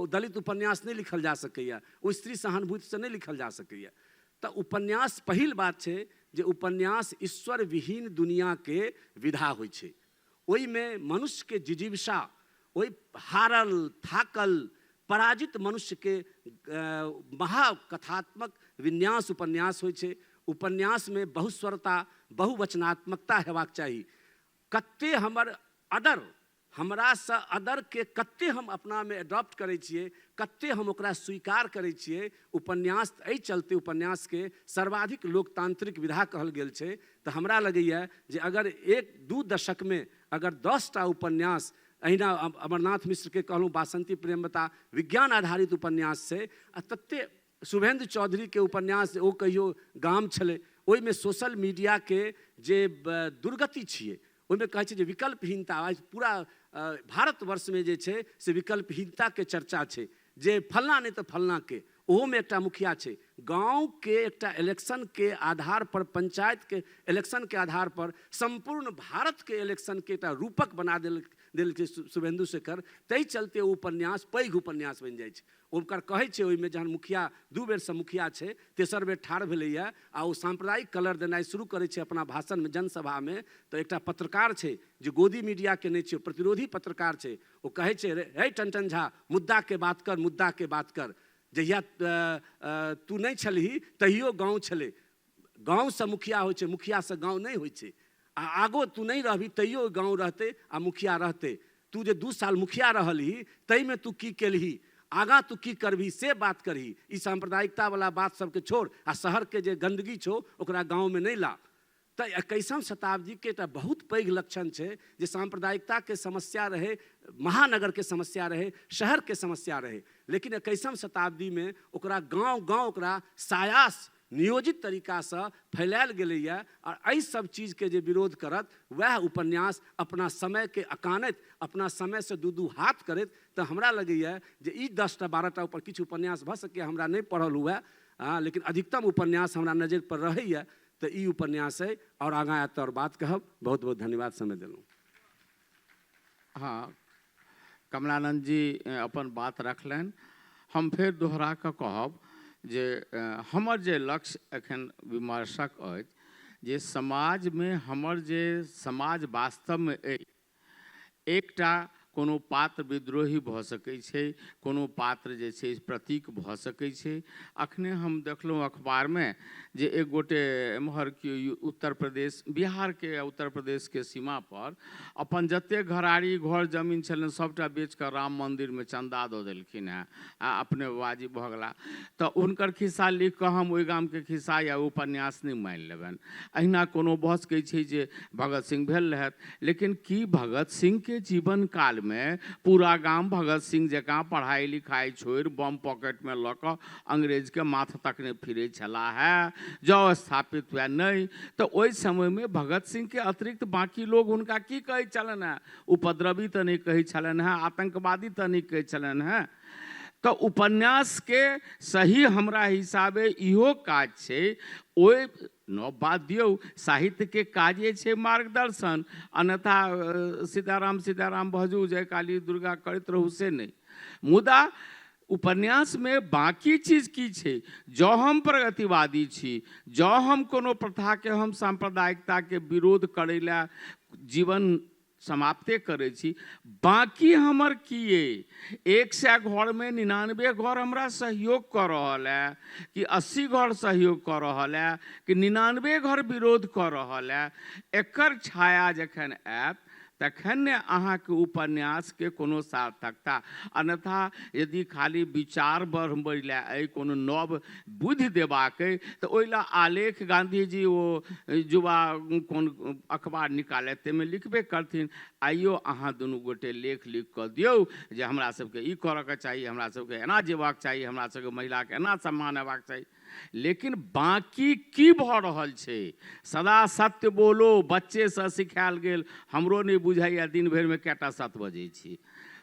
दलित उपन्यास नहि लिखल जा सकैए, ओ स्त्री सहानुभूतिसँ नहि लिखल जा सकैए। तऽ उपन्यास पहिल बात छै जे उपन्यास ईश्वर विहीन दुनिआँके विधा होइ छै। ओहिमे मनुष्यके जिजीविषा, ओहि हारल थाकल पराजित मनुष्यके महाकथात्मक विन्यास उपन्यास होइ छै। उपन्यासमे बहुस्वरता बहुवचनात्मकता हेबाक चाही। कते हमर अदर, हमरासँ अदरके कते हम अपनामे एडॉप्ट करै छियै, कते हम ओकरा स्वीकार करै छियै, उपन्यास एहि चलते उपन्यासके सर्वाधिक लोकतांत्रिक विधा कहल गेल छै। तऽ हमरा लगैए जे अगर 1-2 दशकमे अगर 10टा उपन्यास, अहिना अमरनाथ मिश्रके कहलहुँ बासंती प्रेमलता विज्ञान आधारित उपन्यास छै, आ तते शुभेंद्र चौधरीके उपन्यास ओ कहियो गाम छलै, ओहिमे सोशल मीडियाके जे दुर्गति छियै ओहिमे कहै छै जे विकल्पहीनता, आइ पूरा भारतवर्षमे जे छै से विकल्पहीनताके चर्चा छै, जे फलना नहि तऽ फलनाके, ओहोमे एकटा मुखिया छै। गाँवके एकटा इलेक्शनके आधार पर, पंचायतके इलेक्शनके आधार पर सम्पूर्ण भारतके इलेक्शनके एकटा रूपक बना देल छै शुभेंदु शेखर। ताहि चलते ओ उपन्यास पैघ उपन्यास बनि जाइ छै। ओकर कहै छै ओहिमे जहन मुखिया 2 बेरसँ मुखिया छै, तेसर बेर ठाढ़ भेलैए आ ओ साम्प्रदायिक कलर देनाइ शुरू करै छै अपना भाषणमे जनसभामे, तऽ एकटा पत्रकार छै जे गोदी मीडियाके नहि छै, प्रतिरोधी पत्रकार छै, ओ कहै छै रे टंटन झा मुद्दाके बात कर, मुद्दाके बात कर, जहिया तू नहि छलही तहियो गाँव छलै, गाँवसँ मुखिया होइ छै, मुखियासँ गाँव नहि होइ छै, आ आगो तू नहि रहबही तैयो गाँव रहतै आ मुखिया रहतै, तू जे 2 साल मुखिया रहलही ताहिमे तू की केलही, आगाँ तू की करबही से बात करही, ई साम्प्रदायिकतावला बात सबके छोड़ आ शहरके जे गन्दगी छौ ओकरा गाँवमे नहि ला। तऽ 21म शताब्दीके एकटा बहुत पैघ लक्षण छै जे साम्प्रदायिकताके समस्या रहै, महानगरके समस्या रहै, शहरके समस्या रहै, लेकिन 21म शताब्दीमे ओकरा गाँव गाँव ओकरा सायास नियोजित तरीकासँ फैलायल गेलैए। आओर एहि सब चीजके जे विरोध करत वएह उपन्यास अपना समयके अकानैत, अपना समयसँ 2-2 हाथ करैत। तऽ हमरा लगैए जे ई 10टा 12टा ऊपर किछु उपन्यास भऽ सकैए, हमरा नहि पढ़ल हुए, लेकिन अधिकतम उपन्यास हमरा नजरि पर रहैए, तऽ ई उपन्यास अइ। आओर आगाँ आयत तऽ आओर बात कहब। बहुत बहुत धन्यवाद समय देलहुँ। हाँ, कमलानंद जी अपन बात रखलनि। हम फेर दोहरा कऽ कहब जे हमर जे लक्ष्य एखन विमर्शक अछि जे समाजमे हमर जे समाज वास्तवमे अछि, एकटा कोनो पात्र विद्रोही भऽ सकै छै, कोनो पात्र जे छै प्रतीक भऽ सकै छै। अखने हम देखलहुँ अखबारमे जे एक गोटे एम्हर केओ उत्तर प्रदेश, बिहारके उत्तर प्रदेशके सीमा पर अपन जते घराड़ी घर जमीन छलनि सबटा बेच कऽ राम मन्दिरमे चन्दा दऽ देलखिन हेँ आ अपने वाजिब भऽ गेला। तऽ हुनकर खिस्सा लिख कऽ हम ओहि गामके खिस्सा या उपन्यास नहि मानि लेबनि। अहिना कोनो भऽ सकै छै जे भगत सिंह भेल रहथि, लेकिन की भगत सिंहके जीवन कालमे कालमे पूरा गाम भगत सिंह जकाँ पढ़ाइ लिखाइ छोड़ि बम पॉकेटमे लऽ कऽ अंग्रेजके माथ तक नहि फिरै छलाह है। जँ स्थापित हुए नहि तऽ ओहि समयमे भगत सिंहके अतिरिक्त बाँकी लोग हुनका की कहै छलनि हेँ? उपद्रवी तऽ नहि कहै छलनि हेँ, आतंकवादी तऽ नहि कहै छलनि हेँ। तऽ उपन्यासके सही हमरा हिसाबे इहो काज छै, ओहि नव बात दियौ, साहित्यके काजे छै मार्गदर्शन, अन्यथा सीताराम सीताराम भजू जय काली दुर्गा करैत रहू से नहि। मुदा उपन्यासमे बाँकी चीज की छै? जँ हम प्रगतिवादी छी, जँ हम कोनो प्रथाके, हम साम्प्रदायिकताके विरोध करै लए जीवन समाप्ते करै छी, बाँकी हमर की अइ? 100 घरमे 99 घर हमरा सहयोग कऽ रहल है कि 80 घर सहयोग कऽ रहल है कि 99 घर विरोध कऽ रहल है, एकर छाया जखन आयत तखन ने अहाँके उपन्यासके कोनो सार्थकता। अन्यथा यदि खाली विचार बढ़बै लए अइ, कोनो नव बुद्धि देबाक अइ, तऽ ओहि लए आलेख गाँधीजी ओ युवा कोन अखबार निकालत ताहिमे लिखबे करथिन। आइयो अहाँ दुनू गोटे लेख लिख कऽ दियौ जे हमरा सबके ई करऽके चाही, हमरा सबके एना जेबाक चाही, हमरा सबके महिलाके एना सम्मान हेबाक चाही, लेकिन बाँकी की भऽ रहल छै? सदा सत्य बोलो बच्चेसँ सिखायल गेल, हमरो नहि बुझाइए दिन भरिमे कएटा सत्य बजै छी,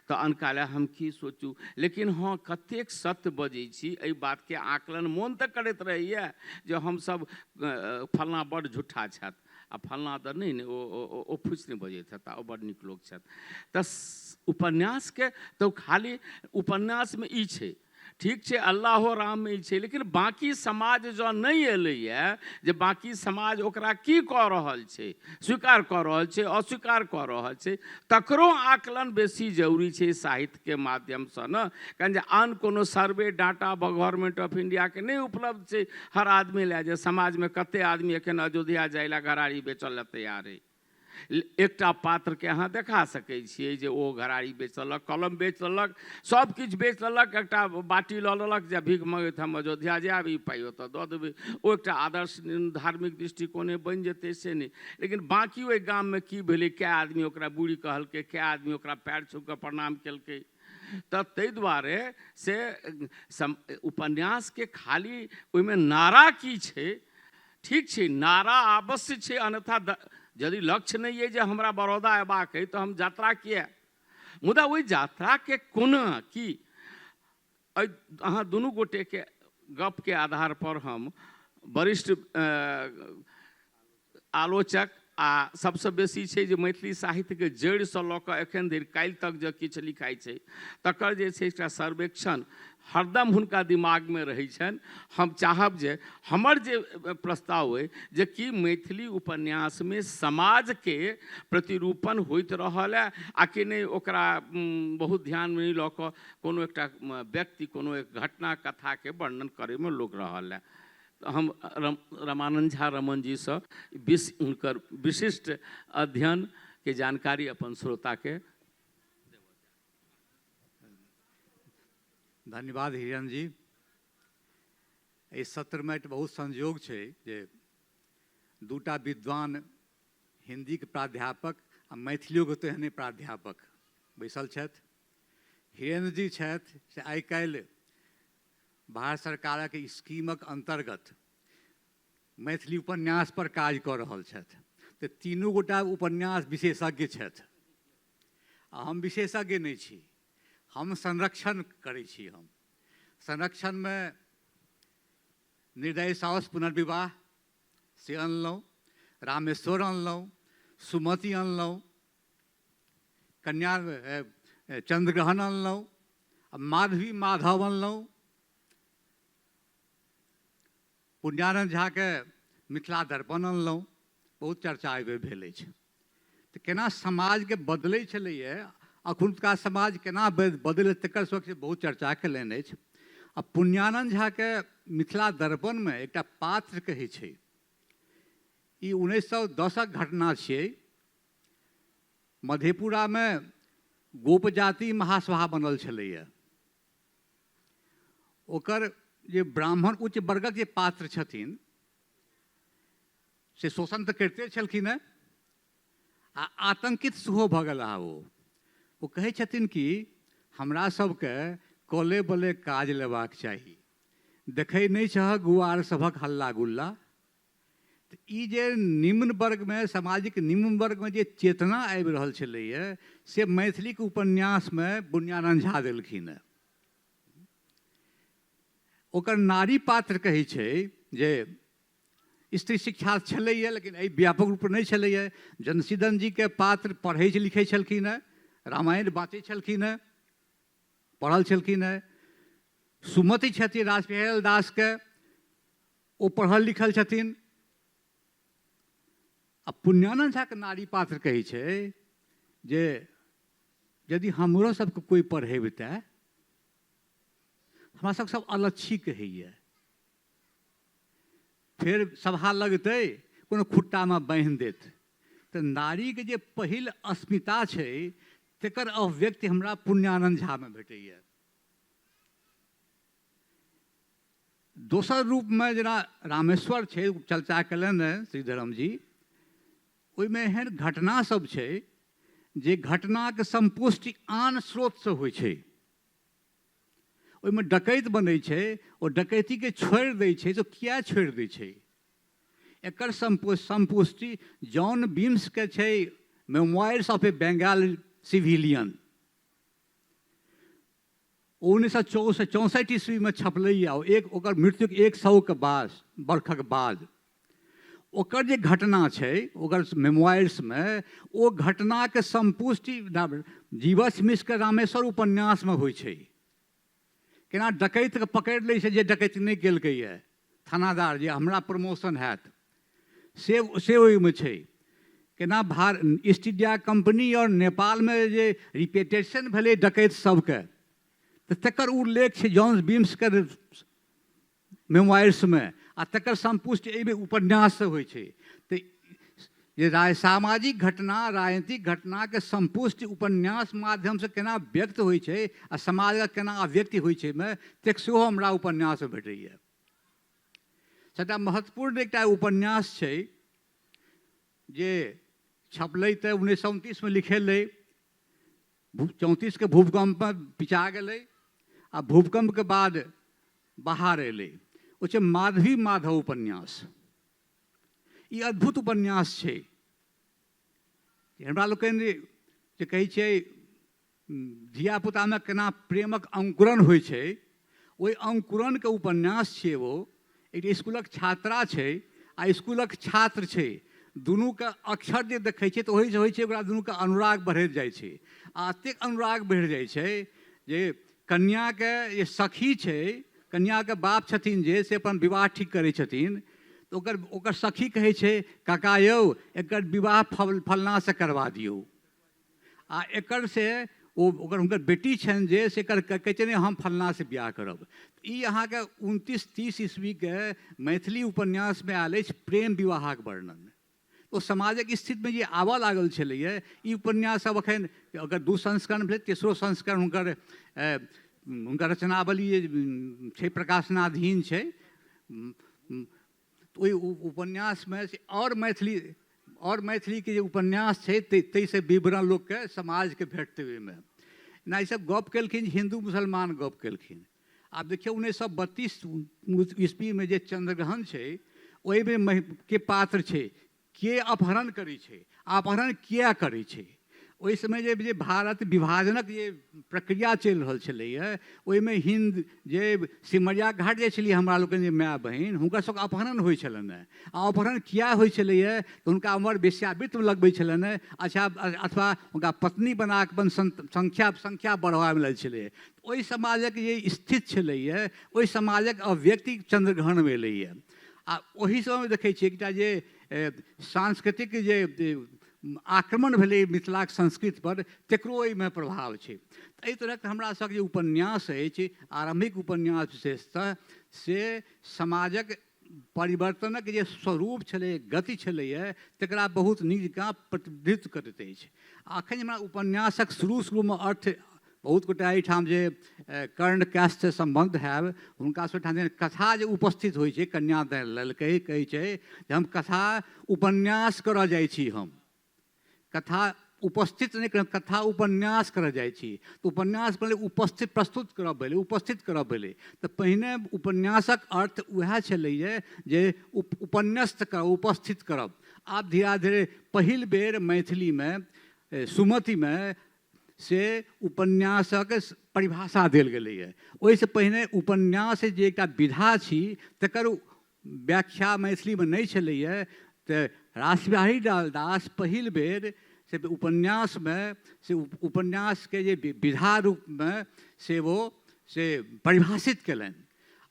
तऽ अनका लए हम की सोचू। लेकिन हँ, कतेक सत्य बजै छी एहि बातके आकलन मोन तऽ करैत रहैए जे हमसब फल्लाँ बड्ड झूठा छथि आ फल्लाँ तऽ नहि नहि ओ फूसि नहि बजैत हेता, ओ बड्ड नीक लोक छथि। तऽ उपन्यासके तऽ खाली उपन्यासमे ई छै, ठीक छै, अल्लाह हो राममे ई छै, लेकिन बाँकी समाज जँ नहि एलैए जे बाँकी समाज ओकरा की कऽ रहल छै, स्वीकार कऽ रहल छै, अस्वीकार कऽ रहल छै, तकरो आकलन बेसी जरूरी छै साहित्यके माध्यमसँ ने। कारण जे आन कोनो सर्वे डाटा गवर्नमेंट ऑफ इंडियाके नहि उपलब्ध छै हर आदमी लए जे समाजमे कते आदमी एखन अयोध्या जाय लए घराड़ी बेचऽ लए तैयार अइ। एकटा पात्रके अहाँ देखा सकै छियै जे ओ घराड़ी बेच लेलक, कलम बेच लेलक, सब किछु बेच लेलक, एकटा बाटी लऽ लेलक जे भीख मङ्गैत हम अयोध्या जायब, ई पाइ ओतऽ दऽ देबै। ओ एकटा आदर्श धार्मिक दृष्टिकोणे बनि जेतै से नहि। लेकिन बाँकी ओहि गाममे की भेलै, कए आदमी ओकरा बूढ़ी कहलकै, कए आदमी ओकरा पैर छू कऽ प्रणाम केलकै, तऽ ताहि दुआरे से उपन्यासके खाली ओहिमे नारा की छै, ठीक छै, नारा अवश्य छै, अन्यथा यदि लक्ष्य नहि अइ जे हमरा बड़ौदा अयबाक अइ तऽ हम यात्रा किए, मुदा ओहि यात्राके कोना की, एहि अहाँ दुनू गोटेके गपके आधार पर हम वरिष्ठ आलोचक आ सबसँ बेसी छै जे मैथिली साहित्यके जड़िसँ लऽ कऽ एखन धरि काल्हि तक जे किछु लिखाइ छै तकर जे छै एकटा सर्वेक्षण हरदम हुनका दिमागमे रहै छनि। हम चाहब जे हमर जे प्रस्ताव अइ जे कि मैथिली उपन्यासमे समाजके प्रतिरूपण होइत रहल है आ कि नहि, ओकरा बहुत ध्यानमे नहि लऽ कऽ कोनो एकटा व्यक्ति कोनो एक घटना कथाके वर्णन करैमे लोक रहल है। हम रमानंद झा रमन जीसँ हुनकर विशिष्ट अध्ययनके जानकारी अपन श्रोताके। धन्यवाद हिरण जी। एहि सत्रमे एक बहुत संयोग छै जे दूटा विद्वान हिन्दीके प्राध्यापक आ मैथिलियोके तेहने प्राध्यापक बैसल छथि। हिरेन्द्र जी छथि से आइ काल्हि भारत सरकारक स्कीमक अन्तर्गत मैथिली उपन्यास पर काज कऽ रहल छथि, तऽ तीनू गोटा उपन्यास विशेषज्ञ छथि आ हम विशेषज्ञ नहि छी, हम संरक्षण करै छी। हम संरक्षणमे निर्दय साहस पुनर्विवाह से अनलहुँ, रामेश्वर अनलहुँ, सुमति अनलहुँ, कन्या चंद्रग्रहण अनलहुँ, माधवी माधव अनलहुँ, पुण्यानंद झाके मिथिला दर्पण अनलहुँ। बहुत चर्चा एहि बेर भेल अछि। तऽ केना समाजके बदलै छलैए, अखुनका समाज केना बदलै तकर सबके बहुत चर्चा केलनि अछि। आ पुण्यानंद झाके मिथिला दर्पणमे एकटा पात्र कहै छै, ई 1910 घटना छियै। मधेपुरामे गोपजाति महासभा बनल छलैए, ओकर जे ब्राह्मण उच्च वर्गक जे पात्र छथिन से शोषण तऽ करिते छलखिन हेँ आ आतंकित सेहो भऽ गेल। ओ ओ कहै छथिन कि हमरा सबके कले बले काज लेबाक चाही, देखै नहि छहक गुआर सभक हल्ला गुल्ला। तऽ ई जे निम्न वर्गमे, सामाजिक निम्न वर्गमे जे चेतना आबि रहल छलैए से मैथिलीके उपन्यासमे पुण्यानन्द झा देलखिन हेँ। ओकर नारी पात्र कहै छै जे स्त्री शिक्षा छलैए लेकिन एहि व्यापक रूपमे नहि छलैए। जनसीदन जीके पात्र पढ़ै लिखै छलखिन हेँ, रामायण बाँचै छलखिन हेँ, पढ़ल छलखिन हेँ। सुमति छथिन राजबिहारी दासके, ओ पढ़ल लिखल छथिन। आ पुण्यानन्द झाके नारी पात्र कहै छै जे यदि हमरो सबके कोइ पढ़ेबतै, हमरा सबके सब अलच्छी कहैए, फेर सभा लगतै कोनो खुट्टामे बान्हि देत। तऽ नारीके जे पहिल अस्मिता छै तकर अभिव्यक्ति हमरा पुण्यानन्द झामे भेटैए। दोसर रूपमे जेना रामेश्वर छै, चर्चा कयलनि हेँ श्रीधरम जी, ओहिमे एहन घटना सब छै जे घटनाके सम्पुष्टि आन स्रोतसँ होइ छै। ओहिमे डकैत बनै छै, ओ डकैतीके छोड़ि दै छै, तऽ किया छोड़ि दै छै, एकर सम्पुष्टि जॉन बीम्सके छै memoirs of a Bengal civilian, ओ 1964 ईस्वीमे छपलैए। एक ओकर मृत्युके 100 बाद बरखक बाद ओकर जे घटना छै ओकर मेमोइर्समे, ओ घटनाके सम्पुष्टि जीवछ मिश्रके रामेश्वर उपन्यासमे होइ छै। केना डकैतके पकड़ि लै छै जे डकैती नहि केलकैए थानादार, जे हमरा प्रमोशन हैत, से ओहिमे छै। केना ईस्ट इंडिया कम्पनी आओर नेपालमे जे रिपेटेशन भेलै डकैत सबके, तऽ तकर उल्लेख छै जॉन बीम्सके मेमोइर्समे, आ तकर सम्पुष्टि एहिमे उपन्याससँ होइ छै। तऽ जे सामाजिक घटना, राजनीतिक घटनाके सम्पुष्टि उपन्यास माध्यमसँ केना व्यक्त होइ छै आ समाजके केना अभिव्यक्ति होइ छै एहिमे, तक सेहो हमरा उपन्यासमे भेटैए। सबटा महत्वपूर्ण एकटा उपन्यास छै जे छपलै तऽ 1929मे लिखेलै, 34के भूकम्पमे पिचा गेलै आ भूकम्पके बाद बाहर एलै, ओ छै माधवी माधव उपन्यास। ई अद्भुत उपन्यास छै। हमरा लोकनि जे कहै छियै धियापुतामे केना प्रेमक अंकुरण होइ छै, ओहि अंकुरणके उपन्यास छियै ओ। एकटा इसकुलक छात्रा छै आ इसकुलक छात्र छै, दुनूके अक्षर जे देखै छै तऽ ओहिसँ होइ छै ओकरा दुनूके अनुराग बढ़ैत जाइ छै, आ एतेक अनुराग बढ़ि जाइ छै जे कन्याके जे सखी छै, कन्याके बाप छथिन जे से अपन विवाह ठीक करै छथिन, तऽ ओकर सखी कहै छै काका यौ एकर विवाह फलनासँ करबा दियौ, आ एकर से ओ ओकर हुनकर बेटी छनि जे से एकर कहै छै नहि हम फलनासँ बियाह करब। ई अहाँके 29-30 ईस्वीके मैथिली उपन्यासमे आयल अछि प्रेम विवाहक वर्णन। ओ समाजक स्थितिमे जे आबऽ लागल छलैए ई उपन्यास सब एखन अगर 2 संस्करण भेलै, तेसरो संस्करण हुनकर रचनावली जे छै प्रकाशनाधीन छै, ओहि उपन्यासमे से आओर मैथिलीके जे उपन्यास छै ताहिसँ विवरण लोकके समाजके भेटतै ओहिमे। ना ईसब गप केलखिन हिन्दू मुसलमान गप केलखिन। आब देखियौ 1932 ईस्वीमे जे चंद्रग्रहण छै ओहिमे के पात्र छै, के अपहरण करै छै, अपहरण किया करै छै। ओहि समय जे भारत विभाजनक जे प्रक्रिया चलि रहल छलैए ओहिमे हिन्द जे सिमरिया घाट जाइ छलियै हमरा लोकनि जे माय बहिन, हुनकर सबके अपहरण होइ छलनि हेँ। आ अपहरण किया होइ छलैए तऽ हुनका उमर वेश्यावृत्ति लगबै छलनि हेँ, अच्छा अथवा हुनका पत्नी बना कऽ अपन संख्या बढ़बामे लगै छलैए। ओहि समाजक जे स्थिति छलैए ओहि समाजक अभिव्यक्ति चंद्रग्रहणमे एलैए। आ ओहि समयमे देखै छियै एकटा जे सांस्कृतिक जे आक्रमण भेलै मिथिलाक संस्कृति पर, तकरो ओहिमे प्रभाव छै। एहि तरहक हमरा सबके जे उपन्यास अछि, आरम्भिक उपन्यास विशेषतः, से समाजक परिवर्तनक जे स्वरूप छलै, गति छलैए, तकरा बहुत नीक जकाँ प्रतिनिधित्व करैत अछि। आ एखन हमरा उपन्यासक शुरू शुरूमे अर्थ बहुत गोटा एहिठाम जे कर्ण कास्टसँ सम्बन्ध हैब, हुनका सब ठाम जे कथा जे उपस्थित होइ छै, कन्यादान लेलकै, कहै छै जे हम कथा उपन्यास करऽ जाइ छी, हम कथा उपस्थित नहि करब, कथा उपन्यास करऽ जाइ छी तऽ उपन्यास पहिले उपस्थित प्रस्तुत करब भेलै, उपस्थित करब भेलै। तऽ पहिने उपन्यासक अर्थ उएह छलैए जे उपन्यस्त करब, उपस्थित करब। आब धीरे धीरे पहिल बेर मैथिलीमे सुमतिमे से उपन्यासक परिभाषा देल गेलैए। ओहिसँ पहिने उपन्यास जे एकटा विधा छी तकर व्याख्या मैथिलीमे नहि छलैए। तऽ रासबिहारी लाल दास पहिल बेर से उपन्यासमे से उपन्यासके जे विधा रूपमे से ओ से परिभाषित कयलनि।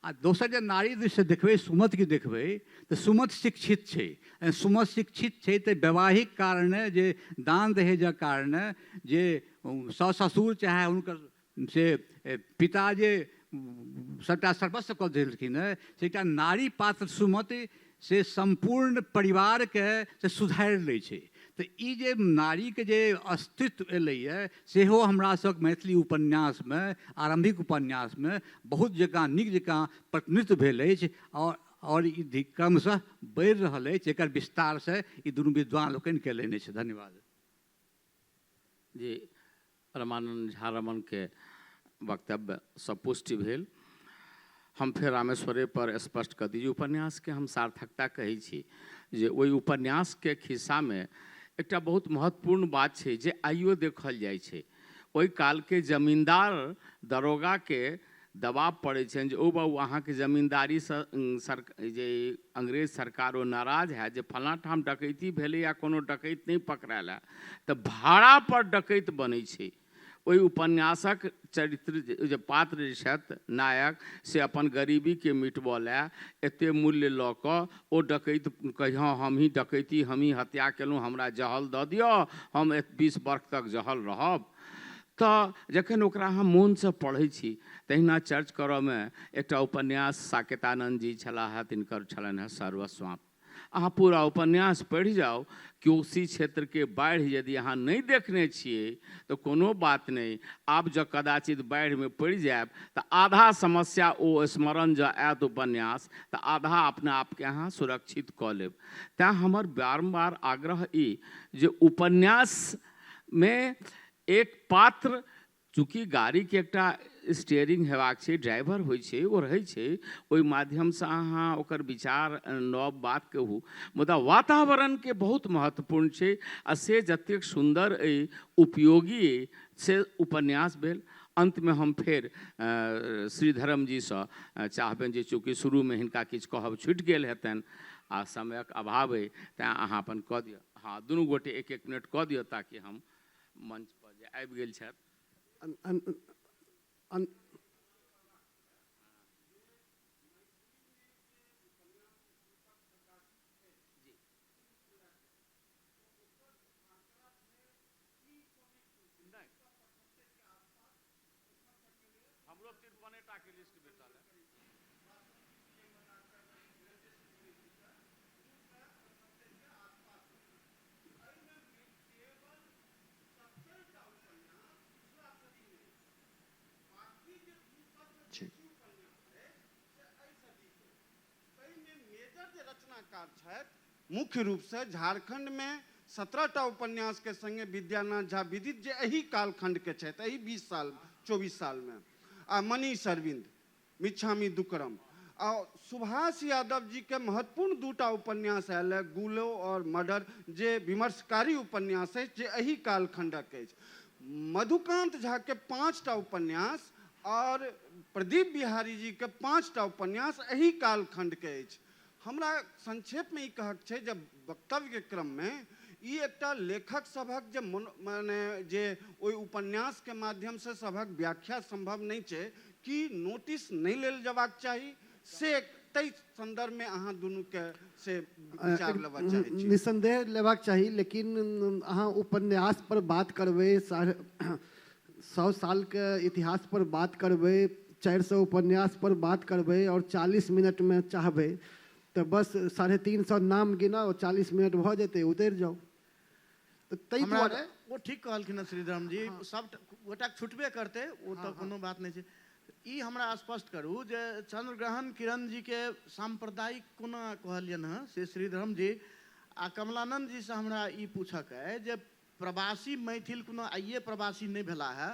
आ दोसर जे नारी दृष्टिसँ देखबै, सुमतिके देखबै, तऽ सुमति शिक्षित छै। सुमति शिक्षित छै तऽ वैवाहिक कारणे जे दान दहेजक कारणे जे सासु ससुर चाहे हुनकर से पिता जे सबटा सर्वस्व कऽ देलखिन हँ, से एकटा नारी पात्र सुमति से सम्पूर्ण परिवारके से सुधारि लै छै। तऽ ई जे नारीके जे अस्तित्व एलैए सेहो हमरा सबके मैथिली उपन्यासमे, आरम्भिक उपन्यासमे बहुत जकाँ नीक जकाँ प्रतिनिधित्व भेल अछि आओर ई क्रमशः बढ़ि रहल अछि। एकर विस्तारसँ ई दुनू विद्वान लोकनि कयलनि अछि। धन्यवाद। जी, रमानन्द झा रमणके वक्तव्य सब पुष्टि भेल। हम फेर रामेश्वरे पर स्पष्ट कऽ दी जे उपन्यासके हम सार्थकता कहै छी जे ओहि उपन्यासके खिस्सामे एकटा बहुत महत्वपूर्ण बात छै जे आइयो देखल जाइ छै। ओहि कालके जमींदार दरोगाके दबाव पड़ै छनि जे ओ बाबू अहाँके जमींदारीसँ सर जे अंग्रेज सरकार ओ नाराज हैत जे फलाँ ठाम डकैती भेलैए, कोनो डकैत नहि पकड़ायल हए, तऽ भाड़ापर डकैत बनै छै। ओहि उपन्यासक चरित्र जे पात्र जे छथि नायक, से अपन गरीबीके मिटबऽ लए एते मूल्य लऽ कऽ ओ डकैत कहि हँ हमही डकैती, हमही हत्या केलहुँ, हमरा जहल दऽ दिअ, हम 20 वर्ष तक जहल रहब। तऽ जखन ओकरा हम मोनसँ पढ़ै छी, तहिना चर्च करऽमे एकटा उपन्यास साकेतानन्द जी छलाह, तिनकर छलनि हेँ सर्वस्वाप। अहाँ पूरा उपन्यास पढ़ि जाउ, कोसी क्षेत्रके बाढ़ि यदि अहाँ नहि देखने छियै तऽ कोनो बात नहि, आब जँ कदाचित बाढ़िमे पड़ि जायब तऽ आधा समस्या ओ स्मरण जँ आयत उपन्यास तऽ आधा अपना आपके अहाँ सुरक्षित कऽ लेब। तैँ हमर बारम्बार आग्रह ई जे उपन्यासमे एक पात्र, चूँकि गाड़ीके एकटा स्टीयरिंग हेबाक छै, ड्राइवर होइ छै, ओ रहै छै, ओहि माध्यमसँ अहाँ ओकर विचार नव बात कहू, मुदा वातावरणके बहुत महत्वपूर्ण छै आ से जतेक सुन्दर अइ, उपयोगी अइ, से उपन्यास भेल। अन्तमे हम फेर श्रीधरम जीसँ चाहबनि जे चूँकि शुरूमे हिनका किछु कहब छुटि गेल हेतनि आ समयक अभाव अइ, तैँ अहाँ अपन कऽ दिअ। हँ, दुनू गोटे एक एक मिनट कऽ दिअ ताकि हम मंच पर जे आबि गेल छथि। हमरो 53 टा के लिस्ट भेटल है। मेजर जे रचनाकार छथि मुख्य रूपसँ झारखण्डमे 17टा उपन्यासके सङ्गे विद्यानाथ झा विदित जे एहि कालखण्डके छथि, एहि 20 साल 24 सालमे, आ मनीष अरविन्द मिच्छामी दुक्रम आ सुभाष यादव जीके महत्वपूर्ण 2टा उपन्यास आयल है, गुलो और मर्डर जे विमर्शकारी उपन्यास अछि जे एहि कालखण्डक अछि। मधुकांत झाके 5टा उपन्यास और प्रदीप बिहारी जीके 5टा उपन्यास एहि कालखण्डके अछि। हमरा संक्षेपमे ई कहक छै जे वक्तव्यके क्रममे ई एकटा लेखक सभक जे माने जे ओहि उपन्यासके माध्यमसँ सभक व्याख्या सम्भव नहि छै कि नोटिस नहि लेल जेबाक चाही, से ताहि सन्दर्भमे अहाँ दुनूके से विचार लेबऽ चाहै छी। निस्संदेह लेबाक चाही, लेकिन अहाँ उपन्यास पर बात करबै, 100 सालके इतिहास पर बात करबै, 400 उपन्यास पर बात करबै और 40 मिनटमे चाहबै तऽ बस 350 नाम गिनाउ, 40 मिनट भऽ जेतै, उतरि जाउ। तऽ ताहि दुआरे ओ ठीक कहलखिन हँ श्रीधरम जी, सब गोटा छुटबे करतै, ओ तऽ कोनो बात नहि छै। ई हमरा स्पष्ट करू जे चंद्रग्रहण किरण जी के सांप्रदायिक कोना कहलियनि हँ से श्रीधरम जी, आ कमलानंद जी से हमरा ई पूछक अइ जे प्रवासी मैथिल कोनो आइए प्रवासी नहि भेला है,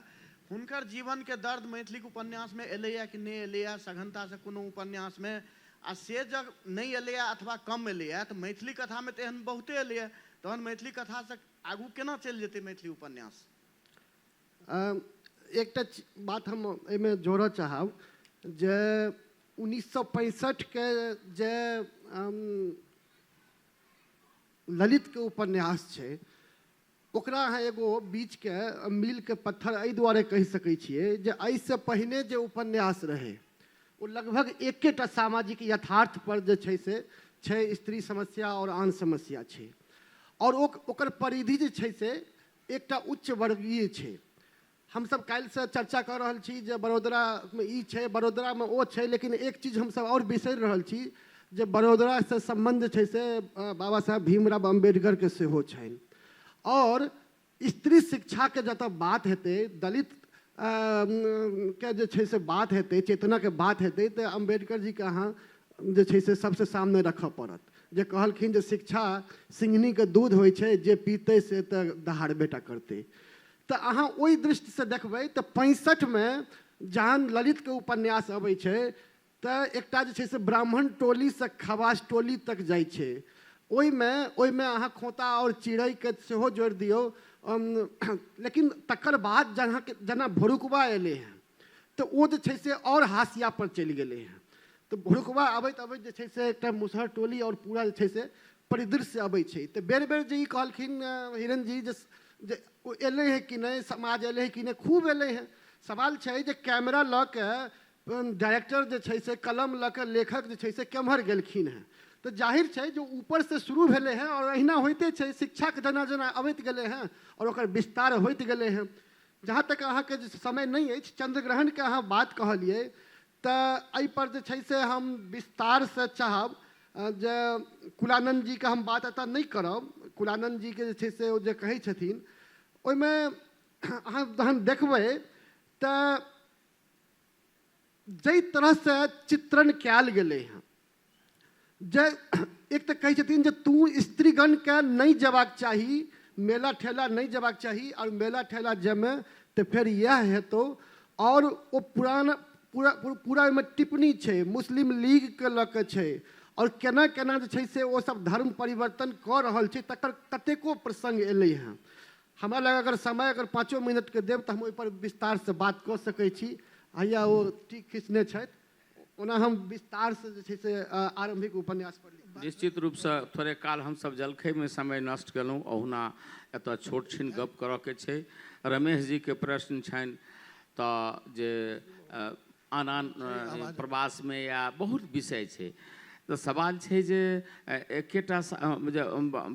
हुनकर जीवनके दर्द मैथिलीके उपन्यासमे एलैए कि नहि एलैए सघनतासँ कोनो उपन्यासमे? आ से जब नहि एलैए अथवा कम एलैए तऽ मैथिली कथामे तऽ एहन बहुते एलैए, तहन मैथिली कथासँ आगू केना चलि जेतै मैथिली उपन्यास? एकटा बात हम एहिमे जोड़ऽ चाहब जे 1965 के जे ललितके उपन्यास छै ओकरा अहाँ एगो बीचके मीलके पत्थर एहि दुआरे कहि सकै छियै जे एहिसँ पहिने जे उपन्यास रहै ओ लगभग एकेटा सामाजिक यथार्थ पर जे छै से छै, स्त्री समस्या आओर आन समस्या छै, आओर ओकर परिधि जे छै से एकटा उच्च वर्गीय छै। हमसब काल्हिसँ चर्चा कऽ रहल छी जे बड़ोदरामे ई छै, बड़ोदरामे ओ छै, लेकिन एक चीज हमसब आओर बिसरि रहल छी जे बड़ोदरासँ सम्बन्ध छै से बाबा साहेब भीमराव अम्बेडकरके सेहो छनि। आओर स्त्री शिक्षाके जतऽ बात हेतै, दलित के जे छै से बात हेतै, चेतनाके बात हेतै, तऽ अम्बेडकर जीके अहाँ जे छै से सबसँ सामने रखऽ पड़त, जे कहलखिन जे शिक्षा सिंघनीके दूध होइ छै, जे पीतै से तऽ दहाड़बे टा करतै। तऽ अहाँ ओहि दृष्टिसँ देखबै तऽ 65मे जहन ललितके उपन्यास अबै छै तऽ एकटा जे छै से ब्राह्मण टोलीसँ खवास टोली तक जाइ छै, ओहिमे अहाँ खोता आओर चिड़ैके सेहो जोड़ि दियौ। लेकिन तकर बाद जेना भोरुकवा एलै हँ तऽ ओ जे छै से आओर हाशिया पर चलि गेलै हँ। तऽ भोरुकवा अबैत अबैत जे छै से एकटा मुसहर टोली आओर पूरा जे छै से परिदृश्य अबै छै। तऽ बेर बेर जे ई कहलखिन हिरण जी जे ओ एलै हँ कि नहि, समाज एलै हँ कि नहि, खूब एलै हँ। सवाल छै जे कैमरा लऽ के डायरेक्टर जे छै से कलम लऽ के लेखक जे छै से केम्हर गेलखिन हँ। तऽ जाहिर छै जे ऊपरसँ शुरू भेलै हँ आओर अहिना होइते छै, शिक्षाके जेना जेना अबैत गेलै हँ आओर ओकर विस्तार होइत गेलै हँ। जहाँ तक अहाँके जे समय नहि अछि, चंद्रग्रहणके अहाँ बात कहलियै तऽ एहिपर जे छै से हम विस्तारसँ चाहब जे कुलानन्द जीके हम बात एतऽ नहि करब। कुलानन्द जीके जे छै से ओ जे कहै छथिन ओहिमे अहाँ जहन देखबै तऽ जाहि तरहसँ चित्रण कयल गेलै हँ, जे एक तऽ कहै छथिन जे तू स्त्रीगणके नहि जेबाक चाही, मेला ठेला नहि जेबाक चाही, आओर मेला ठेला जेमे तऽ फेर इएह हेतौ। आओर ओ पुरान पूरा पूरा ओहिमे टिप्पणी छै, मुस्लिम लीगके लऽ कऽ छै, आओर केना केना जे छै से ओ सब धर्म परिवर्तन कऽ रहल छै तकर कतेको प्रसङ्ग एलै हँ। हमरा लग अगर समय अगर 5 मिनटके देब तऽ हम ओहिपर विस्तारसँ बात कऽ सकै छी। हैया ओ ठीक खिसने छथि, ओना हम विस्तारसँ जे छै से आरम्भिक उपन्यास पर निश्चित रूपसँ थोड़े काल हमसब जलखैमे समय नष्ट केलहुँ। ओहुना एतऽ छोट छिन गप करऽके छै। रमेश जीके प्रश्न छनि तऽ जे आन आन प्रवासमे या बहुत विषय छै, तऽ सवाल छै जे एकेटा जे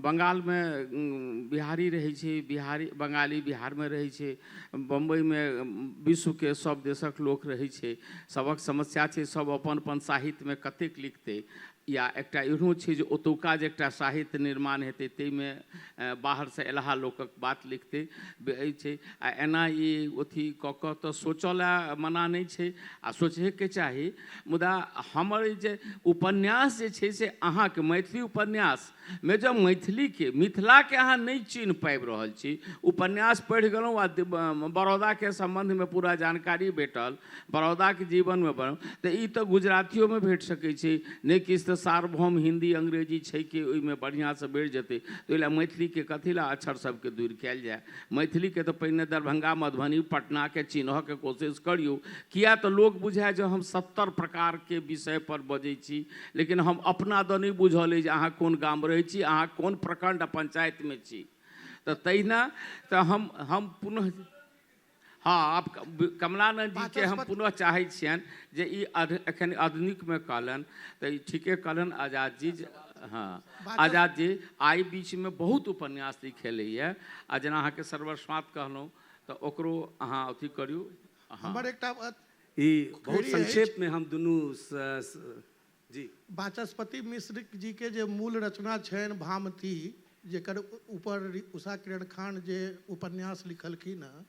बंगालमे बिहारी रहै छै, बिहारी बंगाली बिहारमे रहै छै, बम्बइमे विश्वके सब देशक लोक रहै छै, सबक समस्या छै सब अपन अपन साहित्यमे कतेक लिखतै। या एकटा एहनो छै जे ओतुका जे एकटा साहित्य निर्माण हेतै ताहिमे बाहरसँ एलहा लोकक बात लिखतै छै। आ एना ई अथी कऽ कऽ तऽ सोचऽ लए मना नहि छै आ सोचैके चाही, मुदा हमर जे उपन्यास जे छै से अहाँके मैथिली उपन्यासमे जँ मैथिलीके मिथिलाके अहाँ नहि चिन्ह पाबि रहल छी, उपन्यास पढ़ि गेलहुँ आ बड़ौदाके सम्बन्धमे पूरा जानकारी भेटल, बड़ौदाके जीवनमे बनल, तऽ ई तऽ गुजरातियोमे भेट सकै छै, नहि किछु तऽ सार्वभौम हिन्दी अंग्रेजी छै कि ओहिमे बढ़िआँसँ भेट जेतै। तऽ ओहि लए मैथिलीके कथी लए अक्षर सबके दूर कयल जाय? मैथिलीके तऽ पहिने दरभंगा मधुबनी पटनाके चिन्हऽके कोशिश करियौ, किया तऽ लोक बुझाय जे हम 70 प्रकारके विषयपर बजै छी, लेकिन हम अपना दऽ नहि बुझल अइ जे अहाँ कोन गाम रहै छी, अहाँ कोन प्रखण्ड आ पञ्चायतमे छी। तऽ तहिना तऽ हम पुनः हँ आब कमलानन्द जीके हम पुनः चाहै छियनि जे ई एखन आधुनिकमे कहलनि तऽ ई ठीके कहलनि आजाद जी। हँ आजाद जी आइ बीचमे बहुत उपन्यास लिखेलैए, आ जेना अहाँके सर्वस्वात कहलहुँ तऽ ओकरो अहाँ अथी करियौ। हमर एकटा ई बहुत संक्षेपमे हम दुनू जी वाचस्पति मिश्र जी के जे मूल रचना छनि भामती, जेकर ऊपर उषा किरण खान जे उपन्यास लिखलखिन हँ,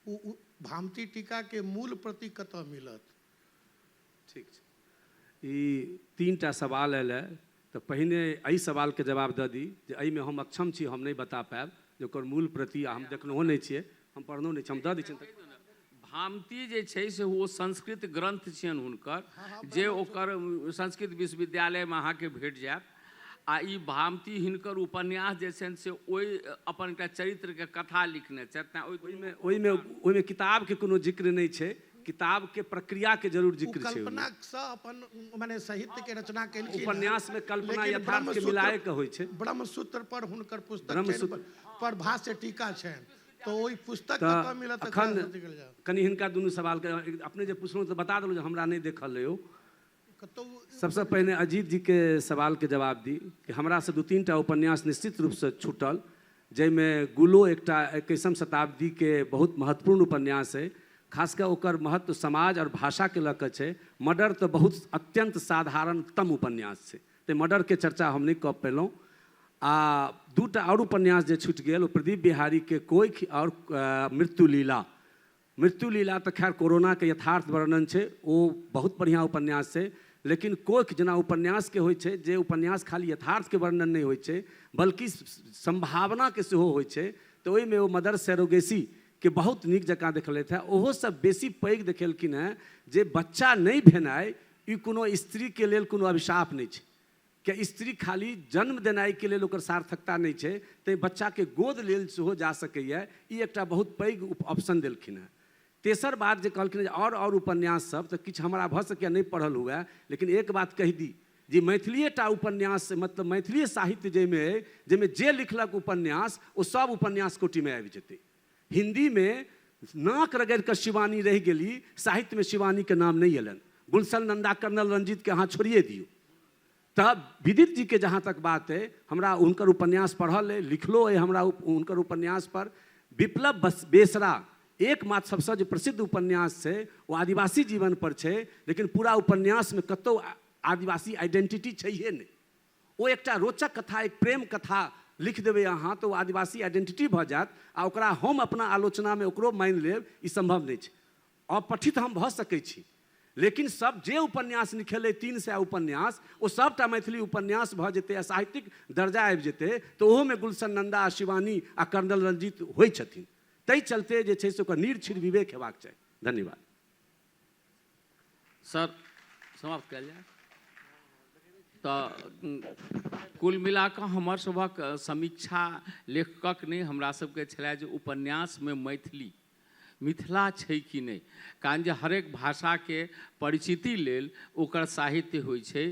ओ भामती टीका के मूल प्रति कतऽ मिलत? ठीक छै, ई 3टा सवाल आयल है, तऽ पहिने एहि सवालके जवाब दऽ दी जे एहिमे हम अक्षम छी, हम नहि बता पायब, जे ओकर मूल प्रति आ हम देखनहो नहि छियै, हम पढ़नहो नहि छी, हम दऽ दै छियनि। भामती जे छै से ओ संस्कृत ग्रन्थ छियनि हुनकर, जे ओकर संस्कृत विश्वविद्यालयमे अहाँके भेट जायत। आ ई भामती हिनकर उपन्यास जे छनि से ओहि अपन एकटा चरित्रके कथा लिखने छथि, तेँ ओहिमे ओहिमे किताबके कोनो जिक्र नहि छै, किताबके प्रक्रियाके जरूर जिक्र छै। कल्पनासँ अपन मने साहित्यके रचना केलखिन। उपन्यासमे कल्पना यथार्थके मिलाए के होइ छै। ब्रह्मसूत्र पर हुनकर पुस्तक पर भाष्य टीका छनि, तऽ ओहि पुस्तक कतऽ मिलत? अखन कनि हिनका दुनू सवालके अपने जे पुछलहुँ तऽ बता देलहुँ जे हमरा नहि देखल अइ। सबसँ पहिने अजीत जीके सवालके जवाब दी कि हमरासँ 2-3 टा उपन्यास निश्चित रूपसँ छूटल, जाहिमे गुलो एकटा 21म शताब्दीके बहुत महत्वपूर्ण उपन्यास अइ, खास कऽ ओकर महत्व समाज आओर भाषाके लऽ कऽ छै। मर्डर तऽ बहुत अत्यन्त साधारणतम उपन्यास छै, तऽ मर्डरके चर्चा हम नहि कऽ पेलहुँ। आ 2टा आओर उपन्यास जे छूटि गेल ओ प्रदीप बिहारीके कोखि आओर मृत्युलीला। मृत्युलीला तऽ खैर कोरोनाके यथार्थ वर्णन छै, ओ बहुत बढ़िआँ उपन्यास छै, लेकिन कोखि जेना उपन्यासके होइ छै जे उपन्यास खाली यथार्थके वर्णन नहि होइ छै बल्कि सम्भावनाके सेहो होइ छै, तऽ ओहिमे ओ मदर सेरोगेसी के बहुत नीक जकाँ देखलथि हेँ। ओहो सब बेसी पैघ देखेलखिन हेँ जे बच्चा नहि भेनाइ ई कोनो स्त्रीके लेल कोनो अभिशाप नहि छै, कि स्त्री खाली जन्म देनाइके लेल ओकर सार्थकता नहि छै, तैँ बच्चाके गोद लेल सेहो जा सकैए, ई एकटा बहुत पैघ ऑप्शन देलखिन हेँ। तेसर बात जे कहलखिन जे आओर उपन्यास सब तऽ किछु हमरा भऽ सकैए नहि पढ़ल हुए, लेकिन एक बात कहि दी जे मैथिलीएटा उपन्यास मतलब मैथिलीए साहित्य जाहिमे अइ, जाहिमे जे लिखलक उपन्यास ओ सब उपन्यास कोटिमे आबि जेतै। हिन्दीमे नाक रगड़ि कऽ शिवानी रहि गेली, साहित्यमे शिवानीके नाम नहि अयलनि। गुलशन नंदा कर्नल रंजीतके अहाँ छोड़िए दियौ। तऽ विदित जीके जहाँ तक बात अइ, हमरा हुनकर उपन्यास पढ़ल अइ, लिखलो अइ हमरा हुनकर उपन्यास पर। विप्लव बेसरा एकमात्र सबसँ जे प्रसिद्ध उपन्यास छै ओ आदिवासी जीवन पर छै, लेकिन पूरा उपन्यासमे कतहु आदिवासी आइडेंटिटी छैहे नहि। ओ एकटा रोचक कथा, एक प्रेम कथा लिख देबै अहाँ तऽ ओ आदिवासी आइडेंटिटी भऽ जायत, आ ओकरा हम अपना आलोचनामे ओकरो मानि लेब ई सम्भव नहि छै। अपठित हम भऽ सकै छी, लेकिन सब जे उपन्यास लिखेलै 300 उपन्यास, ओ सबटा मैथिली उपन्यास भऽ जेतै आ साहित्यिक दर्जा आबि जेतै, तऽ ओहोमे गुलशन नंदा आ शिवानी आ कर्नल रंजीत होइ छथिन। ताहि चलते जे छै से ओकर नीर छिर विवेक हेबाक चाही। धन्यवाद। सर समाप्त कयल जाय। तऽ कुल मिलाकऽ हमर सभक समीक्षा लेखकक नहि, हमरा सबके छलै जे उपन्यासमे मैथिली मिथिला छै कि नहि, कारण जे हरेक भाषाके परिचिति लेल ओकर साहित्य होइ छै।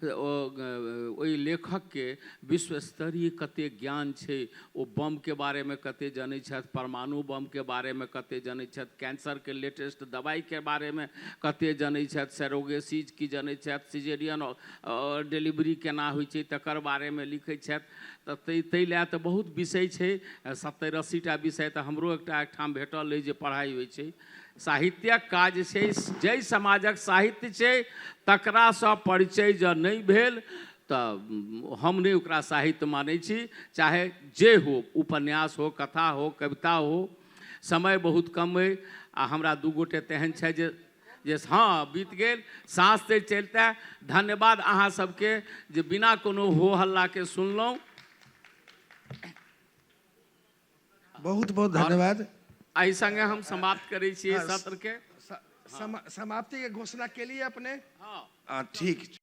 ओहि लेखकके विश्वस्तरीय कतेक ज्ञान छै, ओ बमके बारेमे कते जनै छथि, परमाणु बमके बारेमे कते जनै छथि, कैंसरके लेटेस्ट दवाइके बारेमे कते जनै छथि, सेरोगेसीज की जनै छथि, सिजेरियन डिलीवरी केना होइ छै तकर बारेमे लिखै छथि। तऽ ताहि लए तऽ बहुत विषय छै, 70-80 टा विषय तऽ हमरो एकटा एकठाम भेटल अइ जे पढ़ाइ होइ छै। साहित्यक काज छै, जाहि समाजक साहित्य छै तकरासँ परिचय जँ नहि भेल तऽ हम नहि ओकरा साहित्य मानै छी, चाहे जे हो, उपन्यास हो, कथा हो, कविता हो। समय बहुत कम अइ आ हमरा 2 गोटे तेहन छै जे हँ बीत गेल, साँस तक चलिते। धन्यवाद अहाँ सबके जे बिना कोनो हो हल्लाके सुनलहुँ। बहुत बहुत धन्यवाद। एहि संगे हम समाप्त करै छियै सत्रके। समाप्ति के घोषणा के लिए अपने? हाँ ठीक।